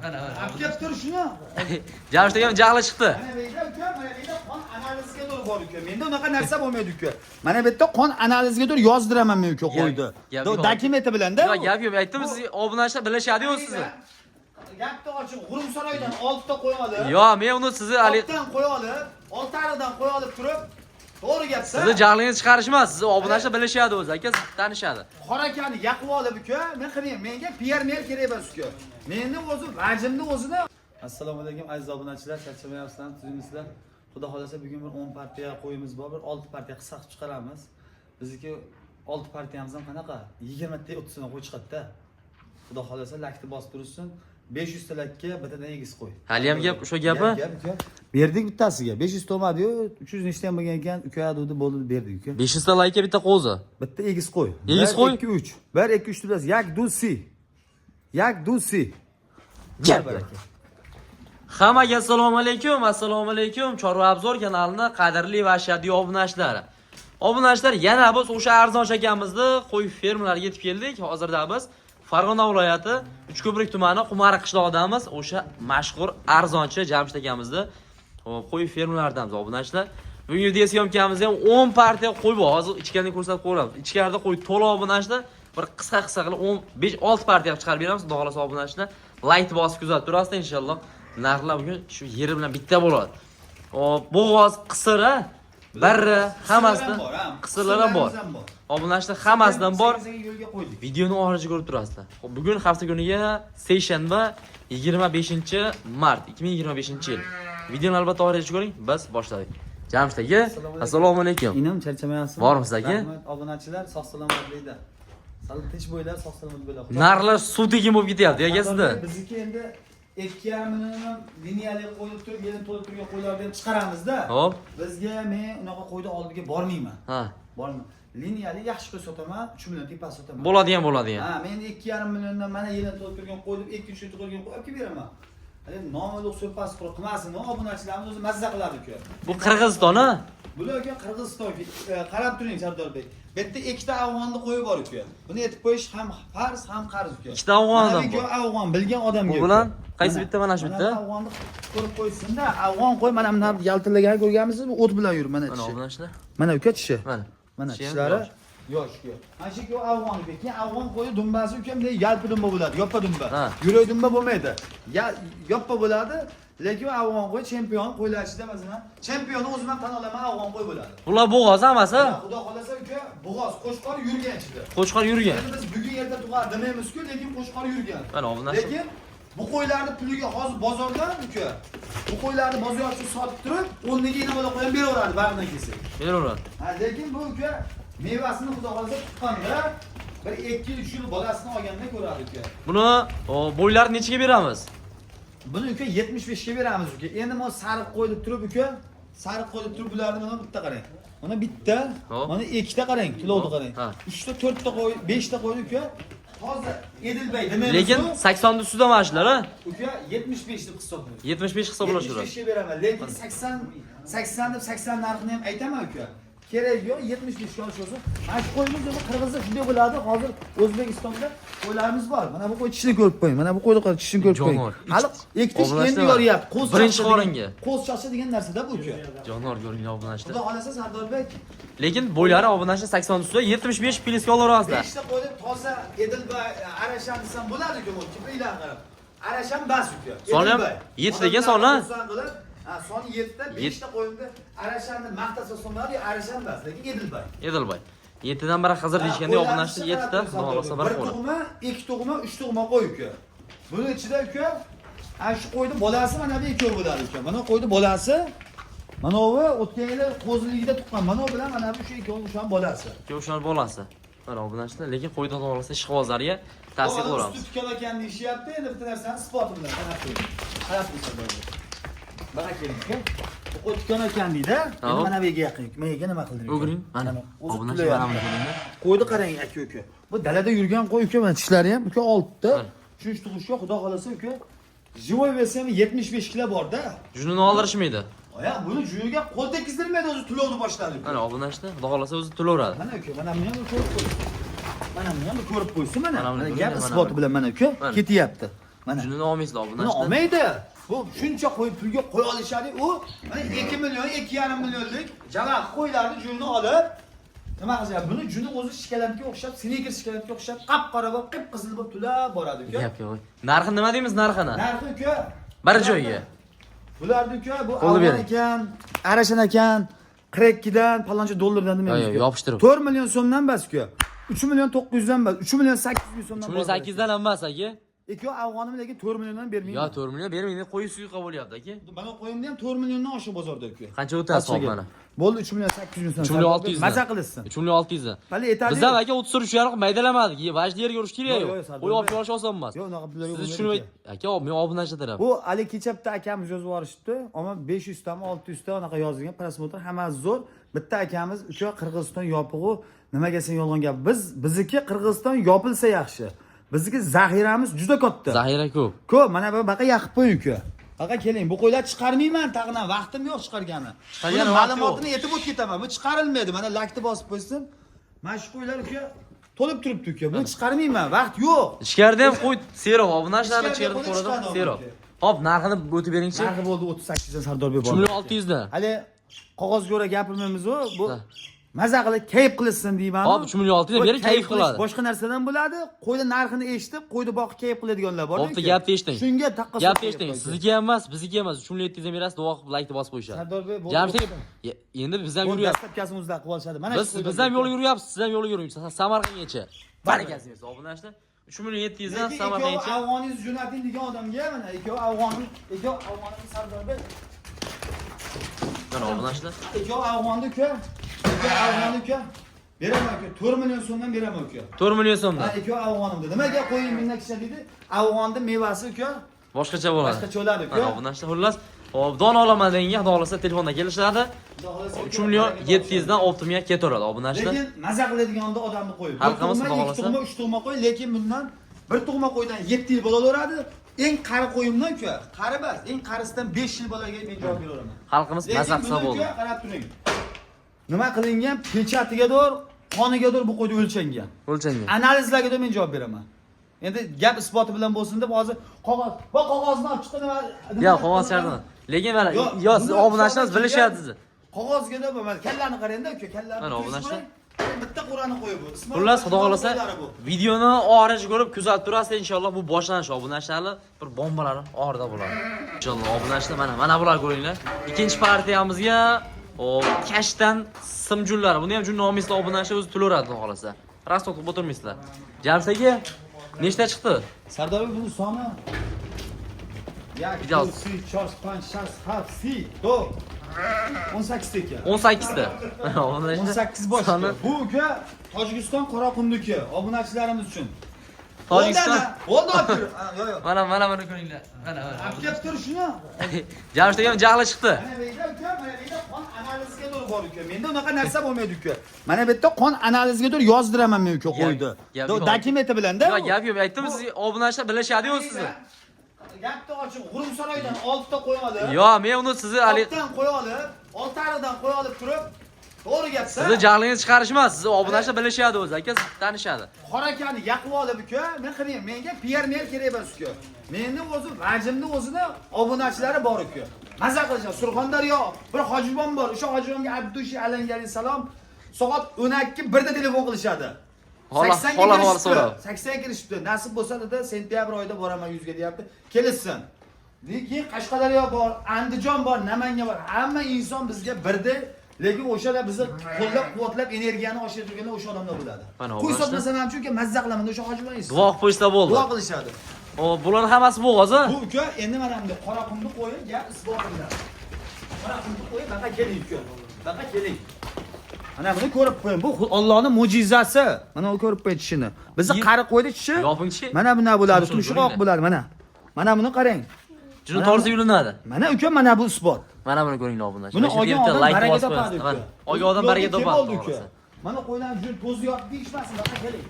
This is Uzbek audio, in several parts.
Mana, mana. Olib kelib tur shuni. Jamshid akam jahli chiqdi. Mana bu yerda uka, mana bu yerda qon analiziga to'g'ri bor uka. Menda unaqa narsa bo'lmaydi uka. Mana bu yerda qon analiziga to'g'ri yozdiraman men uka qo'ydi. Gap yo'q. Dokumenti bilan-da. Yo'q, gap yo'q. Aytdim, siz obunachilar bilishadi-yu sizni. Gapni ochiq, G'urumsaroydan 6 ta qo'y olib. Yo'q, men uni sizni hali Oltidan qo'y olib, oltaridan qo'y olib turib, to'g'ri gapsa. Sizni jahlingizni chiqarish emas, sizni obunachilar bilishadi o'zi, aka, tanishadi. Qorakani yaqib olib uka, men qilmayman. Menga PR mer kerak emas uka. Meni o'zi vajimni o'zini. Assalomu alaykum aziz obunachilar, charchamayapsizlarmi, tuzukmisizlar? Xudo xolasa bugun bir 10 partiya qo'yimiz bor, bir 6 partiya qisqa qilib chiqaramiz. Bizniki 6 partiyamiz ham qanaqa? 20 ta 30 ta qo'y chiqadi-da. Xudo xolasa lakni bosib tursin. 500 ta lakka bittadan egiz qo'y. Hali ham gap o'sha gapi? Gap, gap, uka. Berdik bittasiga. 500 ta olmadi-yu, 300 nechta ham bo'lgan ekan, uka dedi, bo'ldi berdik uka. 500 ta laykka bitta qo'zi. Bitta egiz qo'y. Egiz qo'y? 1 2 3. 1 2 3 deb yak du si. Yak du si. Gap. Hammaga assalomu alaykum, assalomu alaykum. Chorva Abzor kanalini qadrli va ashaddiy obunachilari. Obunachilar, yana biz o'sha arzon shakamizni qo'y fermalariga yetib keldik. Hozirda biz Farg'ona viloyati Uchko'prik tumani Qumariq qishlog'idamiz. O'sha mashhur arzonchi Jamshid akamizni qo'y fermalaridamiz obunachilar. Bugungi video syomkamizda ham 10 partiya qo'y bor. Hozir ichkarini ko'rsatib qo'yamiz. Ichkarida qo'y to'la obunachilar. Bir qisqa-qisqa qilib 15 6 partiya qilib chiqarib beramiz. Xudo xolasa obunachilar layk bosib kuzatib turasizlar inshaalloh. Narxlar bugun shu yeri bilan bitta bo'ladi. Hop, bo'g'oz, qisir, a? Barra hammasidan qisirlar ham bor. Obunachilar hammasidan bor. Yo'lga qo'ydik. Videoni oxirigacha ko'rib turasizlar. Xo'p, bugun hafta kuniga seshanba 25 mart 2025-yil. Videoni albatta oxirigacha ko'ring. Biz boshladik. Jamshid aka, assalomu alaykum. Inim charchamayapsizmi? Bormisiz aka? Rahmat obunachilar, sog' salomatlikda. Sal tinch bo'linglar, sog' salomat bo'linglar. Narxlar suv tekin bo'lib ketyapti aka sizda. Bizniki endi 2,5 million liniyali qo'yib turib, yelin to'lib turgan qo'ylarni ham chiqaramizda. Hop. Bizga men unaqa qo'yni oldiga bormayman. Ha. Bormayman. Liniyali yaxshi qo'y sotaman, 3 million tepasi sotaman. Bo'ladigan bo'ladigan. Ha, men 2,5 milliondan mana yelin to'lib turgan qo'y deb 2 3 qo'ygan qo'y olib kelib beraman. Hali noma'lum so'pasi quruq qilmasin, obunachilarimiz o'zi mazza qiladi uka. Bu Qirg'iziston, ha? Bular uka Qirg'iziston, qarab turing Sardorbek. Bu yerda ikkita afg'onni qo'yi bor uka. Buni aytib qo'yish ham farz, ham qarz uka. Ikkita afg'ondan Mana bu bor. Afg'on bilgan odamga. Bu uka. bilan qaysi bitta mana shu bitta? Mana afg'onni ko'rib qo'ysin-da. Afg'on qo'y mana buni yaltillagan ko'rganmisiz? Bu o't bilan yur mana Mana tishi. obunachilar. Mana uka tishi. Mana. Mana Tishi ham tishlari yosh. yosh uka. Mana shu ikkovi afg'on uka. Keyin afg'on qo'yi dumbasi uka bunday yalpi dumba bo'ladi, yoppa dumba. Ha. Yurak dumba bo'lmaydi. Ya yoppa bo'ladi, lekin afg'on qo'y chempion qo'ylar ichida masalan, chempionni o'zim ham tan olaman, afg'on qo'y bo'ladi. Bular bo'g'oz hammasi. Xudo xolasa uka bo'g'oz, qo'chqor yurgan ichida. Qo'chqor yurgan. Endi biz bugun erta tug'ar demaymiz-ku, lekin qo'chqor yurgan. Mana obunachilar. Lekin bu qo'ylarni puliga hozir bozordan uka, bu qo'ylarni bozorchi sotib turib, o'rniga yana bola qo'yib beraveradi bag'ridan kelsak. Beraveradi. Ha, lekin bu uka mevasini xudo xolasa tuqqanda bir 2 3 yil bolasini olganda ko'radi uka. Buni bo'ylarini nechiga beramiz? Buni uka 75 ga beramiz uka. Endi mana sariq qo'yilib turib uka, sariq qo'yilib turib bularni mana bitta qarang. Mana bitta, Hop. mana ikkita qarang, kilovni qarang. Ha. 3 ta, 4 ta qo'y, 5 ta qo'ydi uka. Hozir Edilbay demaymiz. Lekin 80 ustida mana shular, ha? Uka 75 deb hisoblaydi. 75 hisoblashaveradi. 75 ga beraman, lekin 80 80 deb 80 narxini ham aytaman uka. Kerak yo'q, 75 ga olish bo'lsa. Mana shu qo'yimiz endi Qirg'izda shunday bo'ladi. Hozir O'zbekistonda qo'ylarimiz bor. Mana bu qo'y tishini ko'rib qo'ying. Mana bu qo'yni qarang, tishini ko'rib qo'ying. Jonivor. Hali ikki tish Obunachilar endi var. yoryapti. Qo'z Birinchi chaqsa degan- qoringa. Qo'z chaqsa degan narsada bu uka. Jonivor ko'ringlar obunachilar. Xudo xolasa Sardorbek Lekin bo'ylari obunachilar 80 ustida 75 plyusga olaverasizlar. 5 ta qo'yib toza Edilbay, Arashan desam bo'ladi uka, bu kipriklarni qarab. Arashan bas uka. Soni ham Edilbay. yetti degan Odamlar son, ha? xursand qilib, ha, soni 7 ta, 5 ta qo'yimda Arashanni maqtasa bo'ladi, Arashan bas, lekin Edilbay. Edilbay. 7 dan biri Xizr deyishganda obunachilar 7 ta, xudo xolasa bir Bir qo'y. tug'ma, ikki tug'ma, uch tug'ma qo'y uka. Buni ichida uka, ana shu qo'yni bolasi mana bu ikkovi bo'ladi uka. Mana qo'yni bolasi, mana bu o'tgan yili qo'ziligida tuqqan. Mana bu bilan mana bu shu ikkovi o'shan bolasi. Ikkovi o'shani bolasi. Mana obunachilar, lekin qo'yni xudo xolasa ishqibozlarga tavsiya qilaveramiz. Usti tikan ekan deyishyapti. Endi bitta narsani isboti bilan qarab qo'ying. Qarab qo'ying. Mana keling uka. Bu qo'y tikan ekan deydi. Endi Hop. mana bu yerga yaqin. Men yerga nima qildim? O'giring, mana. O'zi Obunachilar mana buni tulayapti. ko'ringlar. Qo'yni qarang aka uka. Bu dalada yurgan qo'y uka, mana tishlari ham uka oltita. Mana. Uchinchi tug'ishga xudo xolasa uka. Живой вес ham 75 kilo bor-da. Junini oldirishmaydi. Oya, buni juyiga qo'l tekkizdirmaydi o'zi tulovni boshladi uka. Mana obunachilar, xudo xolasa o'zi to'laveradi. Mana uka, mana buni ham ko'rib qo'y. Mana buni ham ko'rib qo'ysin mana. Mana buni Mana ko'ring, gap mana isboti buni. bilan mana uka Mana. ketyapti. Mana. Junini olmaysizlar Buni obunachilar. olmaydi. Bu shuncha qo'y pulga qo'ya olishadi. U mana 2 million, 2,5 millionlik jalaq qo'ylarni junini olib nima qilishadi? Buni juni o'zi shikoladga o'xshab, Snickers shikoladga o'xshab qap-qora bo'lib, qip-qizil bo'lib tulab boradi uka. Gap yo'q. Narxi nima deymiz narxini? Narxi uka Bir joyga. Bularni uka bu Qo'lni afg'on bering. ekan, arashan ekan, 42 dan paloncha dollardan nima Yo'q, yo'q, yopishtirib. 4 million so'mdan bas uka. 3 million 900 dan bas, 3 million 800 ming so'mdan. 3 million 800 dan ham emas aka. Ikki afg'onim lekin 4 milliondan bermayman. Yo 4 million bermaydi, qo'y suyuqqa bo'lyapti aka. Mana qo'yimda ham 4 milliondan oshiq bozorda uka. Qancha o'tadi hisob mana? Bo'ldi 3 million 800 ming so'm. 3 million 600 dan. Maza qilishsin. 3 million 600 dan. Hali aytadi. Biz ham aka 33 yarim maydalamadik. Vajni yerga urish kerak Yo'q, yo'q. yo'q, Sardor Qo'y olib bey. kelish oson emas. Yo'q, unaqa pullarga Siz bo'lmaydi tushunib uka. aka, men obunachi taraf. Bu hali kecha bitta akamiz yozib yuborishibdi. Ammo 500 tami 600 ta anaqa yozilgan просмотр hammasi zo'r. Bitta akamiz uka Qirg'iziston yopig'u nimaga sen yolg'on gap? Biz bizniki Qirg'iziston yopilsa yaxshi. Bizniki zaxiramiz juda katta. Zaxira ko'p. Ko'p, mana bu baqa yaqib qo'y uka. Baqa keling, bu qo'ylar chiqarmayman tag'in, vaqtim yo'q chiqargani. Chiqargani Buni vaqt yo'q. ma'lumotini aytib o'tib ketaman. Bu chiqarilmaydi. Mana lakni bosib qo'ysin. Mana shu qo'ylar uka to'lib turibdi uka. Buni chiqarmayman, vaqt yo'q. Ichkarida ham qo'y serob, obunachilarni Ichkarida ichkarida qo'y ko'radi, chiqadi serob. obunachi. Hop, narxini o'tib beringchi. Narxi bo'ldi 38 dan Sardor bey 3 million 600 dan. Hali qog'ozga ko'ra gapirmaymiz u. Bu Ha. maza qilib kayf qilishsin deyman. Hop, 3 million 600 dan Bu bering, kayf qilish qiladi. Boshqa narsadan bo'ladi. Qo'yni narxini eshitib, qo'yni boqib kayf qiladiganlar bor. Bo'pti, gapni eshiting. Shunga taqqos. Gapni eshiting, sizniki ham emas, bizniki ham emas. 3 million 700 dan berasiz, duo qilib laykni bosib qo'yishadi. Sardor bey, bo'ldi. Jamshid endi biz ham Bo'ldi, yuryapmiz. dastlabkasini o'zlar qilib olishadi. Mana Biz shu biz ham yo'l yuryapmiz, siz ham yo'l yuring. Samarqandgacha. Barakasini bersin obunachilar. 3 million 700 dan Lekin ikkovi Samarqandgacha. Afg'oningiz jo'nating degan odamga mana ikkovi Afg'onni, ikkovi Afg'onni Sardor bey, Mana obunachilar. ikkovi Afg'onni uka, ikkovi Afg'onni uka. Beraman uka, 4 million so'mdan beraman uka. 4 million so'mdan. Ha, ikkovi Afg'onimda. Nimaga qo'ying minnak kisha deydi? Afg'onni mevasi uka, Boshqacha bo'ladi. boshqacha bo'ladi uka. Mana obunachilar, xullas, hop, don olaman deganga xudo xohlasa telefonda kelishadi. Xudo xohlasa 3 million 700 dan optimga ketaveradi obunachilar. Lekin maza qiladiganda odamni qo'yib. Bir Xalqimiz tug'ma, xudo ikki xohlasa. tug'ma, uch tug'ma qo'y, lekin bundan bir tug'ma qo'ydan 7 yil bo'laveradi. Eng qari qo'yimdan uka, qari emas, eng qarisidan 5 yil bolaga men javob beraveraman. Xalqimiz maza Lekin qilsa buni bo'ldi. uka qarab turing. Nima qilingan? Pechatiga to'g'ri, qoniga to'g'ri bu qo'yda o'lchangan. O'lchangan. Analizlarga to'g'ri men javob beraman. Endi gap isboti bilan bo'lsin deb hozir qog'oz, bu qog'ozni olib chiqdi nima? Yo'q, qog'oz shart emas. Lekin mana Yo'q, yo siz buni obunachilar hisobga bilishadi sizni. Qog'ozga da bo'lmadi. Kallani qarang-da uka, kallani. Mana obunachilar. Bitta qurani qo'yib bu. Ismoil Xullas, xudo xohlasa qo'ylari bu. videoni oxirigacha ko'rib kuzatib turasiz inshaalloh bu boshlanish obunachilarni bir bombalari oxirida bo'ladi. Inshaalloh obunachilar mana mana bular ko'ringlar. Ikkinchi partiyamizga hop kashdan simjullar. Buni ham junni olmaysizlar obunachilar o'zi to'laveradi xudo xohlasa. Rost o'qib o'tirmaysizlar. Jamshid aka nechta chiqdi? Sardor buni soni 1 Ideal. 2 3 4 5 6 7 8 9 18 ta ekan. 18 ta. Obunachilar 18 bosh. soni Bu uka Tojikiston Qoraqumniki obunachilarimiz uchun. Tojikiston. Bo'ldi, olib tur. Ha, Yo'q, yo'q. Mana mana buni ko'ringlar. Mana mana. Olib kelib tur shuni. Jamshid akam jahli chiqdi. Mana bu yerda uka, mana bu yerda qon analiziga to'g'ri bor uka. Menda unaqa narsa bo'lmaydi uka. Mana bu yerda qon analiziga to'g'ri yozdiraman men uka qo'ydi. Gap yo'q. Dokumenti bilan-da. Yo'q, gap yo'q. Aytdim siz obunachilar bilishadi-yu sizni. Gapni ochiq, G'urumsaroydan 6 ta qo'y olib. Yo'q, men uni sizni hali Oltidan qo'y olib, olti ariqdan qo'y olib turib, to'g'ri gapsa. sizni jahlingizni chiqarish emas, sizni obunachilar bilishadi o'zi, aka siz tanishadi. Qorakani yaqib olib uka, men qilmayman. Menga PR mer kerak emas uka. Meni o'zi vajimni o'zini obunachilari bor uka. Maza qilishadi. Surxondaryo bir hojibon bor. O'sha hojibonga abdushi alangali salom. Soat 12 birda telefon qilishadi. Xola- 80 ga xola- xola kirishibdi. so'rab. 80 ga kirishibdi. Nasib bo'lsa dedi, sentyabr oyida boraman 100 ga deyapti. Kelishsin. Lekin Qashqadaryo bor, Andijon bor, Namangan bor. Hamma inson bizga birdek, lekin o'shada bizni qo'llab-quvvatlab energiyani oshirib turganda o'sha odamlar bo'ladi. Mana Qo'y obunachilar. sotmasam ham chunki mazza qilaman, o'sha hojibon eshitsin. Duo qilib qo'ysa bo'ldi. Duo qilishadi. O, bularning hammasi bo'g'oz, a? Bu uka endi mana bunday Qoraqumni qo'yi gap isboti bilan. Qoraqumni qo'yi baqa keling uka. Baqa keling. Mana buni ko'rib qo'ying. Bu Allohning mo'jizasi. Mana u ko'rib qo'ying tishini. Bizni qari qo'ydi tishi. Yopingchi. Mana bunday bo'ladi, Tumshug'i tumshug'i oq bo'ladi mana. Mana buni qarang. Juni torsa yulinadi. Mana uka, mana bu isbot. Mana buni ko'ringlar obunachilar. Buni Mana shu olgan yerda odam layk baraka bosib topadi qo'yasiz. uka. Mana olgan odam baraka Yo'lga topadi. kelib oldi uka. xohlasa. Mana qo'ylarni jun to'zi yotib deyishmasin, baqa keling.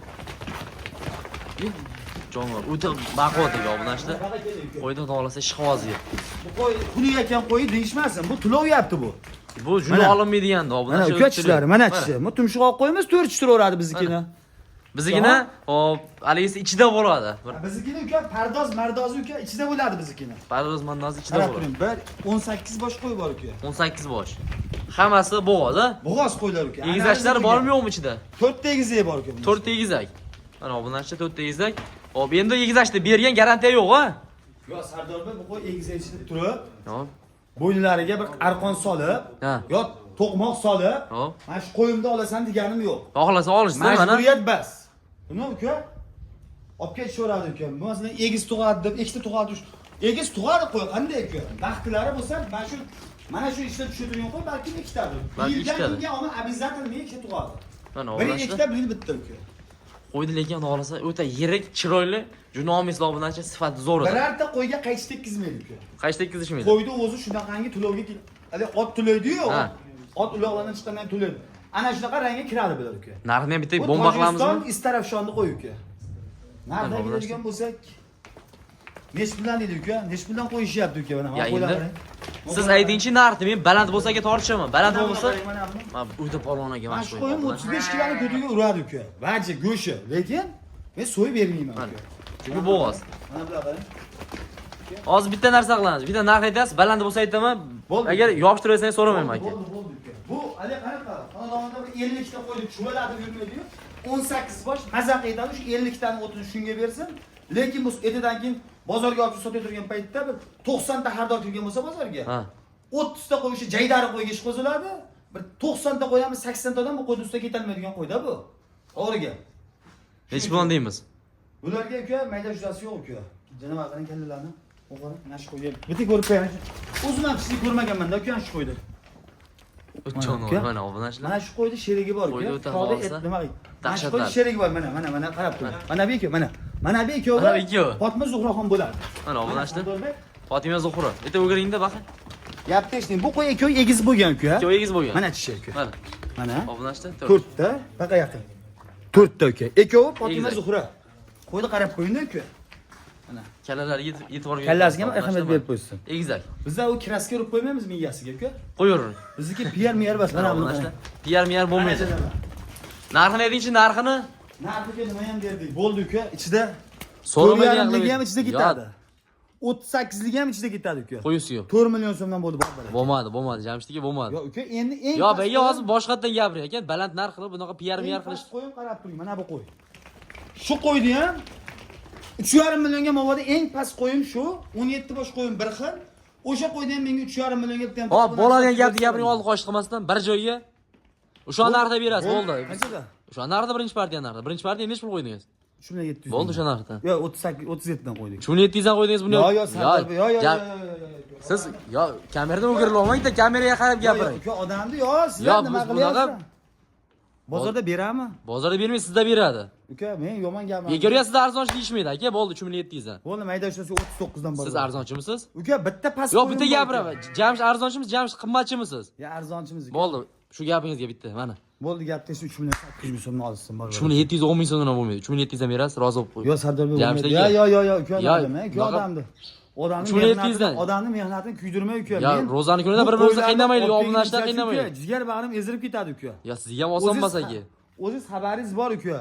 Jonivor o'ta baquvvat ekan obunachilar. Baqa keling uka. Qo'yda xudo xohlasa ishqiboziga. Bu qo'y xunuk ekan qo'yi deyishmasin. Bu tulovyapti bu. Bu juni Mana. olinmaydigan Mana obunachilar. uka tishlari, mana tishi. Bu tumshug'i oq qo'yimiz to'rt tish turaveradi biznikini. Biznikini hop, haligisi ichida bo'ladi. Bir Biznikini uka pardoz mardozi uka ichida bo'ladi biznikini. pardoz mandozi ichida Qarab bo'ladi. turing, bir 18 bosh qo'y bor uka. 18 bosh. Hammasi bo'g'oz, a? Bo'g'oz qo'ylar uka. Egizaklar bormi yo'qmi ichida? 4 ta egizak bor uka. 4 ta egizak. Mana obunachi 4 ta egizak. Hop, endi egizakni bergan garantiya yo'q, a? Yo Sardorbek bu qo'y egizak ichida turib, Hop. bo'ynilariga bir arqon solib, Ha. yo to'qmoq solib, Hop. mana shu qo'yimda olasan deganim yo'q. Xohlasa olishsin mana. Majburiyat bas. Buni uka olib ketishaveradi uka. Masalan, egiz tug'adi deb, ikkita tug'adi. Egiz tug'adi qo'y, qanday uka? Baxtilari bo'lsa, mana shu ishda tushadigan qo'y balkim ikkitadir. Balki Yildan ikkitadir. yilga omad обязательно ikkita tug'adi. Mana Bir yil obunachi. ikkita, bir yil bitta uka. Qo'ydi lekin xohlasa o'ta yirik, chiroyli, junomis obunachi sifati zo'r edi. Birorta qo'yga qaychi tekkizmaydi uka. Qaysi tekkizishmaydi? Qo'yni o'zi shunaqangi to'lovga hali ot to'laydi-yu. Ha. Ot uloqlardan chiqqandan to'laydi. Ana shunaqa rangga kiradi bular uka. Narxini ham bitta Bu bomba Tojikiston qilamizmi? Istarafshonni qo'y uka. Narxga Mana keladigan bo'lsak, nechi puldan deydi uka? Nechi puldan qo'yishyapti uka mana? Ya Mana qo'ylar endi qarang. siz aytingchi narxni, men baland bo'lsa aka tortishaman. Baland bo'lmasa, Mana buni. mana uyda polvon aka Mana shu qo'yim 35 kiloni ko'tiga uradi uka. Vaji go'shi, lekin men so'yib bermayman Mana. uka. Chunki bo'g'oz. Mana bular qarang. Hozir bitta narsa qilamiz. Bitta narx aytasiz, baland bo'lsa aytaman. Bo'ldi. Agar yopishtirsangiz so'ramayman aka. Bo'ldi, bo'ldi uka. Bu hali qanaqa? Xonadonda bir 50 ta qo'ydi, chuvalatib yurmaydi-yu. 18 bosh maza qiladi, shu 50 tani o'tini shunga bersin. Lekin bu ertadan keyin bozorga olib sotib turgan paytda bir 90 ta xaridor kirgan bo'lsa bozorga. Ha. 30 ta qo'y o'sha jaydari qo'yga ish qo'ziladi. Bir 90 ta qo'yamiz, 80 tadan bu qo'yni ustiga ketolmaydigan qo'yda bu. To'g'ri gap. Nechi puldan deymiz? Bularga uka mayda judosi yo'q uka. Janob qarang kallalarni. O'qara, mana shu qo'yga. Bitta ko'rib qo'yaman. O'zim ham tishli ko'rmaganman-da uka shu qo'yni. Jonivor mana obunachilar. Mana shu qo'yni sherigi bor Qo'yni uka. o'ta Tog'da xohlasa, et nima? Mana shu dahshatlar. qo'yni sherigi bor mana, mana, mana qarab turing. Mana bu ikkovi, mana. Mana bu ikkovi. Mana bu ikkovi. Fatma Zuhraxon bo'ladi. Mana obunachilar. Sardorbek, Fatima Zuhra. Bitta o'giringda baqing. Gapni eshiting. Bu qo'y ikkovi egiz bo'lgan uka. Ikkovi egiz bo'lgan. Mana tishi uka. Mana Mana. obunachilar. To'rt. To'rtta, baqa yaqin. To'rtta uka. Ikkovi Fatima Egizak. Zuhra. Qo'yni qarab qo'yingda uka. Mana. Kallalariga e'tibor berib. Kallasiga ham ahamiyat berib qo'ysin. Egizak. Bizda u kraska urib qo'ymaymiz miyasiga uka. Qo'yavering. Bizniki piyar miyar bas. Mana buni Obunachilar. qarang. Piyar miyar bo'lmaydi. Narxini aytingchi, narxini. Narxiga nima ham berdik? Bo'ldi uka, ichida So'ramaydigan 4,5 ligi ham qilib- ichida ketadi. 38 ligi ham ichida ketadi uka. Qo'yisi yo'q. 4 million so'mdan bo'ldi bor baraka. Bo'lmadi, bo'lmadi. Jamshid aka bo'lmadi. Yo uka, endi eng Yo, past bega qo'yim- hozir boshqatdan gapiring aka. Baland narx qilib bunaqa piyar eng miyar past qilish. qo'yim qarab turing, mana bu qo'y. Shu qo'yni ham 3,5 millionga mabodo eng past qo'yim shu, 17 bosh qo'yim bir xil. O'sha qo'yni ham menga 3,5 millionga bitta ham. Hop, bo'ladigan gapni gapiring, oldi qochdi qilmasdan bir joyga. O'sha narxda berasiz, bo'ldi. Qanchada? O'sha narxda birinchi partiya narxi. Birinchi partiya nechi pul qo'ydingiz? 3 million 700. Bo'ldi o'sha narxda. Yo, 38 37 dan qo'ydik. 3700 dan qo'ydingiz buni. Yo, yo, Sardor, yo, yo, yo, yo, yo, yo. Siz yo kameradan o'girilib olmang, bitta kameraga qarab gapiring. Yo, odamni yo, Yo, sizlar nima biz bunaqa- qilyapsizlar? Bozorda beradimi? Bozorda bermay sizda beradi. Uka, men yomon gapman. Bekorga sizda arzonchi deyishmaydi aka, bo'ldi 3700 dan. Bo'ldi, mayda ushlasa 39 dan bor. Siz arzonchimisiz? Uka, bitta past Yo'q, qo'yim bitta bor gapiraman. uka. Jamshid arzonchimiz, Jamshid qimmatchimisiz? Ya arzonchimiz. Uka. Bo'ldi, shu gapingizga bitta, mana. Bo'ldi, gap tesh 3 million 800 ming so'mni olsin bor. 3710 ming so'mdan ham bo'lmaydi. 3700 dan berasiz, rozi bo'lib qo'ying. Yo, Sardorbek Jamshid bo'lmaydi. aka. Yo, yo, yo, yo, uka Yo, odam, uka bunaqa- odamni. Odamni 3700 dan. mehnatini, odamni mehnatini kuydirmay uka. Ya, Men ro'zani kunida bu bir-birimizni qo'ylarni qiynamaylik, olib obunachilar kelguncha qiynamaylik. uka, Jigar bag'rim ezilib ketadi uka. Ya sizga ham oson emas aka. O'zingiz xabaringiz bor uka.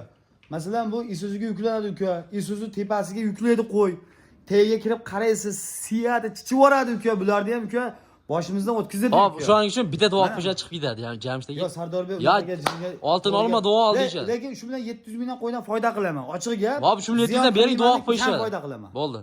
Masalan, bu Isuzuga yuklanadi uka. Isuzu tepasiga yuklaydi qo'y. Tagiga kirib qaraysiz, siyadi, chichib yuboradi uka. Bularni ham uka boshimizdan o'tkazadi Hop, uka. shuning uchun bitta duo Mana. qo'sha chiqib ketadi. Ya'ni Jamshid aka. Yo, Sardorbek Ya, ularga jinga- oltin olma, duo ol deyishadi. Lekin shu bilan 700 mingdan qo'ydan foyda qilaman. Ochiq gap. Hop, 3700 dan Ziyon bering, duo qilmayman, qilib qo'yishadi. kam foyda qilaman. Bo'ldi.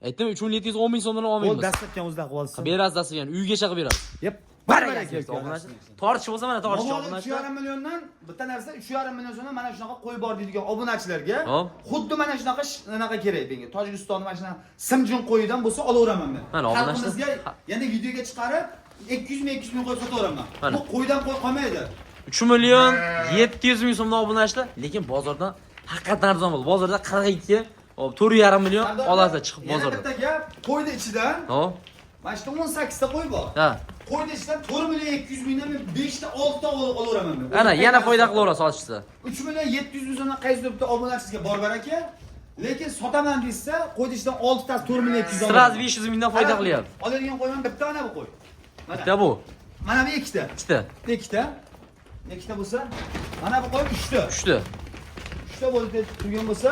Aytdim 3710 ming so'mdan Bo'ldi, olmaymiz. dastlabdan o'zida qilib olsin. Berasiz dastlabdan, uygacha qilib berasiz. Yep. Baraka Baraka. obunachi. Tortish bo'lsa mana tortish Mabodo obunachi. 3,5 milliondan bitta narsa 3,5 million so'mdan mana shunaqa qo'y bor deydigan obunachilarga Hop. xuddi mana shunaqa anaqa kerak menga. Tojikistonni mana shunaqa simjin qo'yidan bo'lsa olaveraman men. Mana obunachilar- Xalqimizga yana videoga chiqarib 200 ming 200 ming qo'yib sotaveraman. Mana. Bu qo'ydan qo'y qolmaydi. 3 million 700 ming so'mdan obunachilar, lekin bozordan haqiqatan arzon bo'ldi. Bozorda 42, hop, 4,5 million olasiz chiqib Yana bozorda. bitta gap, qo'yni ichidan Hop. mana shu 18 ta qo'y bor. Ha. Qo'yni ichidan 4 million 200 mingdan men 5 ta 6 ta olaveraman men. Ana yana foyda qilaverasiz sotishsa. 3 million 700 ming so'mdan qaysidir bitta obunachizga bor baraka. Lekin sotaman desa, qo'yni ichidan 6 tasi 4 million 200 Sraz 500 mingdan foyda qilyapti. Oladigan qo'yman bitta ana bu qo'y. Mana. Bitta bu. Mana bu ikkita. Ikkita. Ikkita. Ikkita bo'lsa, mana bu qo'y 3 ta. 3 ta. 3 Uchta bo'lib turgan bo'lsa,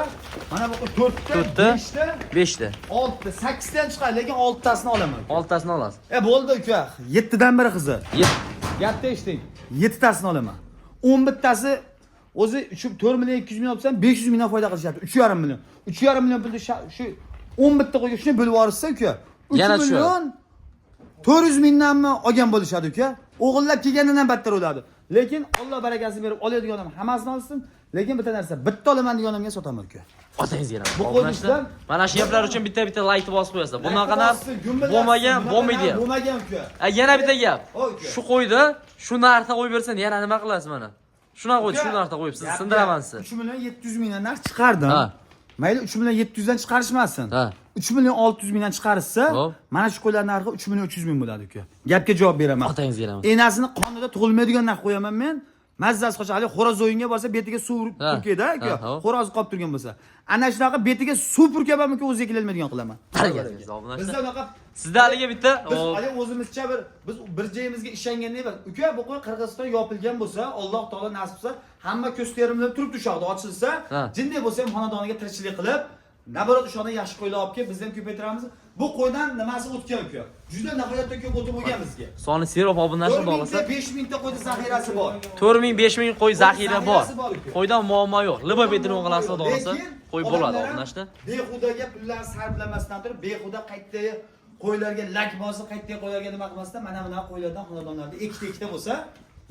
mana bu 4ta, To'rtta. 5ta, 5ta. 6ta, 8ta ham chiqadi, lekin 6tasini olaman. 6tasini olasiz. Bo'ldi uka, 7dan biri qizi. Gapni eshiting. 7tasini olaman. 11tasi o'zi 3 4 million 200 ming olsam 500 mingdan foyda qilishyapti. 3,5 million. 3,5 million pulni shu 11 ta qo'yga shuni bo'lib yuborsa uka. 3 Yana tushadi. million 400 mingdanmi olgan bo'lishadi uka. O'g'illab kelganidan ham battar o'ladi. Lekin Alloh barakasini berib oladigan ham hammasini olsin. Lekin bitta narsa, bitta olaman degan odamga sotaman uka. Otangizga rahmat. Bu qo'yishdan Mana shu gaplar uchun bitta-bitta laykni bosib qo'yasizlar. Bunaqa narx bo'lmagan, bo'lmaydi ham. Bo'lmagan uka. Yana bitta gap. O, uka. Shu qo'ydi, shu narxda qo'yib bersin, yana nima qilasiz mana? Shunaqa qo'ydi, shu narxda qo'yib, siz sindiraman sizni. 3 million 700 mingdan narx chiqardim. Ha. Mayli 3 million 700 dan chiqarishmasin. Ha. 3 million 600 mingdan chiqarishsa, Hop. mana shu qo'ylar narxi 3 million 300 ming bo'ladi uka. Gapga javob beraman. Otangizga rahmat. Enasini qonida tug'ilmaydigan narx qo'yaman men. Mazzasi qochadi. Hali xo'roz o'yinga borsa betiga suv Ha. purkaydi aka. Ha, hop. Xo'roz qolib turgan bo'lsa. Ana shunaqa betiga suv purkaman uka, o'ziga kelolmaydigan qilaman. Barakasi bersin, obunachilar. Bizda unaqa Sizda haligi bitta biz hali o'zimizcha bir biz bir joyimizga ishonganday emas. Uka, bu qo'y Qirg'iziston yopilgan bo'lsa, Alloh taolo nasib qilsa, hamma ko'z terimlar turibdi o'sha ochilsa, Ha. jinday bo'lsa ham xonadoniga tirikchilik qilib, naborot o'shani yaxshi qo'ylar olib kelib, biz ham ko'paytiramiz. Bu qo'ydan nimasi o'tgan uka? Juda nihoyatda ko'p o'tib bo'lgan bizga. Soni serob obunachi 4 mingta, xohlasa 5 mingta qo'yda zaxirasi bor. 4000 5000 qo'y zaxira bor. Zaxirasi bor uka. Qo'ydan muammo yo'q. Liba betini qilasiz xohlasa, Lekin qo'y bo'ladi odamlar ham obunachida. Behudaga pullarni sarflamasdan turib, behuda qayta qo'ylarga lak bosib, qayta qo'ylarga nima qilmasdan, mana bunaqa qo'ylardan xonadonlarda ikkita ikkita bo'lsa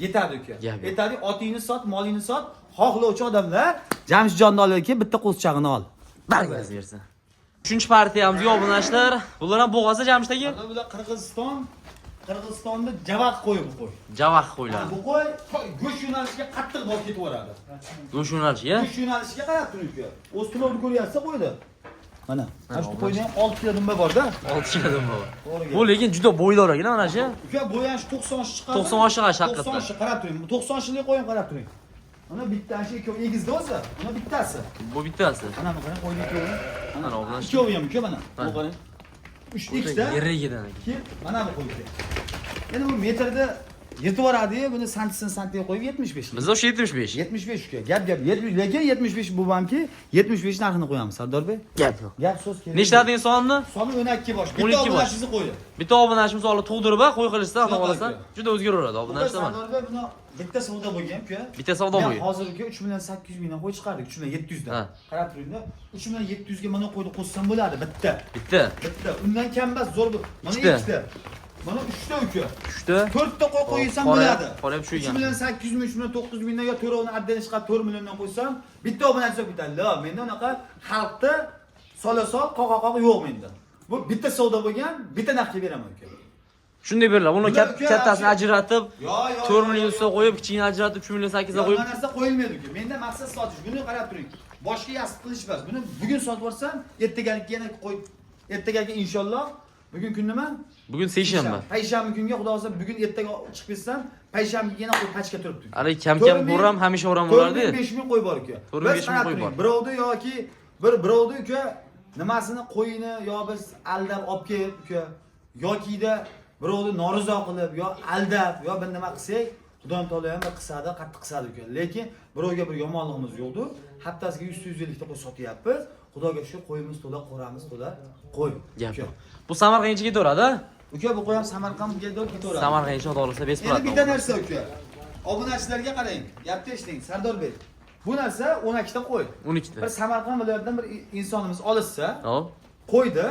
yetadi uka. Gap yo'q. Yetadi, otingni sot, molingni sot, xohlovchi odamlar Jamshidjonni olib kelib bitta qo'zichog'ini ol. Barakasi bersin. 3 partiyamiz obunachilar. Bular ham bo'g'ozi Jamshid aka. Bular Qirg'iziston, Qirg'izistonda javaq qo'yi bu qo'y. Javaq qo'ylar. Bu qo'y go'sht yo'nalishiga qattiq borib ketib yuboradi. Go'sht yo'nalishiga. Go'sht yo'nalishiga qarab turing uka. O'z tulovni ko'ryapsiz qo'yni. Mana, mana shu qo'yda ham 6 kilo dumba bor-da. 6 kilo dumba bor. To'g'ri. Bu lekin juda bo'ydor ekan mana shu. Uka bo'yanish 90 chiqadi. 90 oshiq haqiqatdan. 90 qarab turing. Bu 90 shillik qo'ying qarab turing. Mana bittasi ikkovi egizda o'zi. Mana bittasi. Bu bittasi. Mana bu qarang qo'yni ikkovi. Mana obuna. Ikkovi ham uka mana. Bu Mana. qarang. 3 ikkita. Yerigidan ekan. Keyin mana bu qo'y uka. Endi bu metrda yetib boradi-yu, buni santisini santiga qo'yib 75. Bizda o'sha 75. 75 uka. Gap gap 70 lekin 75 bu hamki 75 narxini qo'yamiz Sardorbek. Gap yo'q. Gap so'z kerak. Nechta insonni? Soni 12 bosh. 12 Bitta bosh. obunachingizni qo'ying. Bitta obunachi misoli tug'dirib, qo'y qilishsa, xudo Shunaqa xohlasa, uka. juda o'zgaraveradi obunachilar mana. Sardorbek buni bitta savdo bo'lgan uka. Bitta savdo Men bo'lgan. hozir uka 3 million 800 mingdan qo'y chiqardik, 3 million 700 dan. Ha. Qarab turingda, 3 million 700 ga mana qo'yni qo'shsam bo'ladi bitta. Bitta, Bitta. Undan kam emas, zo'r bu. Mana Ikkita. ikkita. Mana uchta uka. uchta. To'rtta qo'y qo'ysam Qora- bo'ladi. qora ham 3 tushgan. million 800 ming, 3 million 900 mingdan yo to'rovini addan chiqarib 4 milliondan qo'ysam, bitta obunachi bitadi. La, menda unaqa xalqda sola sol, qoqa qoq yo'q menda. Bu bitta savdo bo'lgan, bitta narxga beraman uka. Shunday beriladi. Uni Bular uka, kattasini shu- ajratib, Yo, yo. 4 million ustiga qo'yib, kichigini ajratib, 3 million 8 ga Qo'yib. qo'yib, narsa qo'yilmaydi uka. Menda maqsad sotish. Buni qarab turing. Boshqa yasib qilish emas. Buni bugun sotib yuborsam, ertagaligi yana qo'y. Ertagaligi inshaalloh. Bugun kun nima? bugun seshanba. Payshanba kunga xudo xohlasa bugun ertaga chiqib ketsam, payshanba yana qo'y pachka turibdi. Hali kam-kam bo'ram hamisha o'ram bo'lardi. 4 ming 5 ming qo'y bor uka. 4 ming, Biz 5 ming qarab qo'y turing, bor. Birovni yoki bir birovni uka nimasini qo'yini yo biz aldab olib kelib uka yokida birovni norizo qilib yo aldab yo bir nima qilsak, Xudo taolo ham bir qisadi, qattiq qisadi uka. Lekin birovga bir yomonligimiz yo'qdir. Haftasiga 100-150 ta qo'y sotyapmiz. Xudoga shukur qo'yimiz to'la, qo'ramiz to'la, qo'y. Gap Uka. yo'q. Bu Samarqandga ketaveradi. Uka bu qo'y ham Samarqandga ketaveradi. Samarqandga xudo xohlasa Endi besplat. bitta narsa uka. Obunachilarga qarang. Gapni eshiting, Sardorbek. Bu narsa 12 ta qo'y. 12 ta. Bir Samarqand viloyatidan bir insonimiz olishsa, Hop. qo'ydi.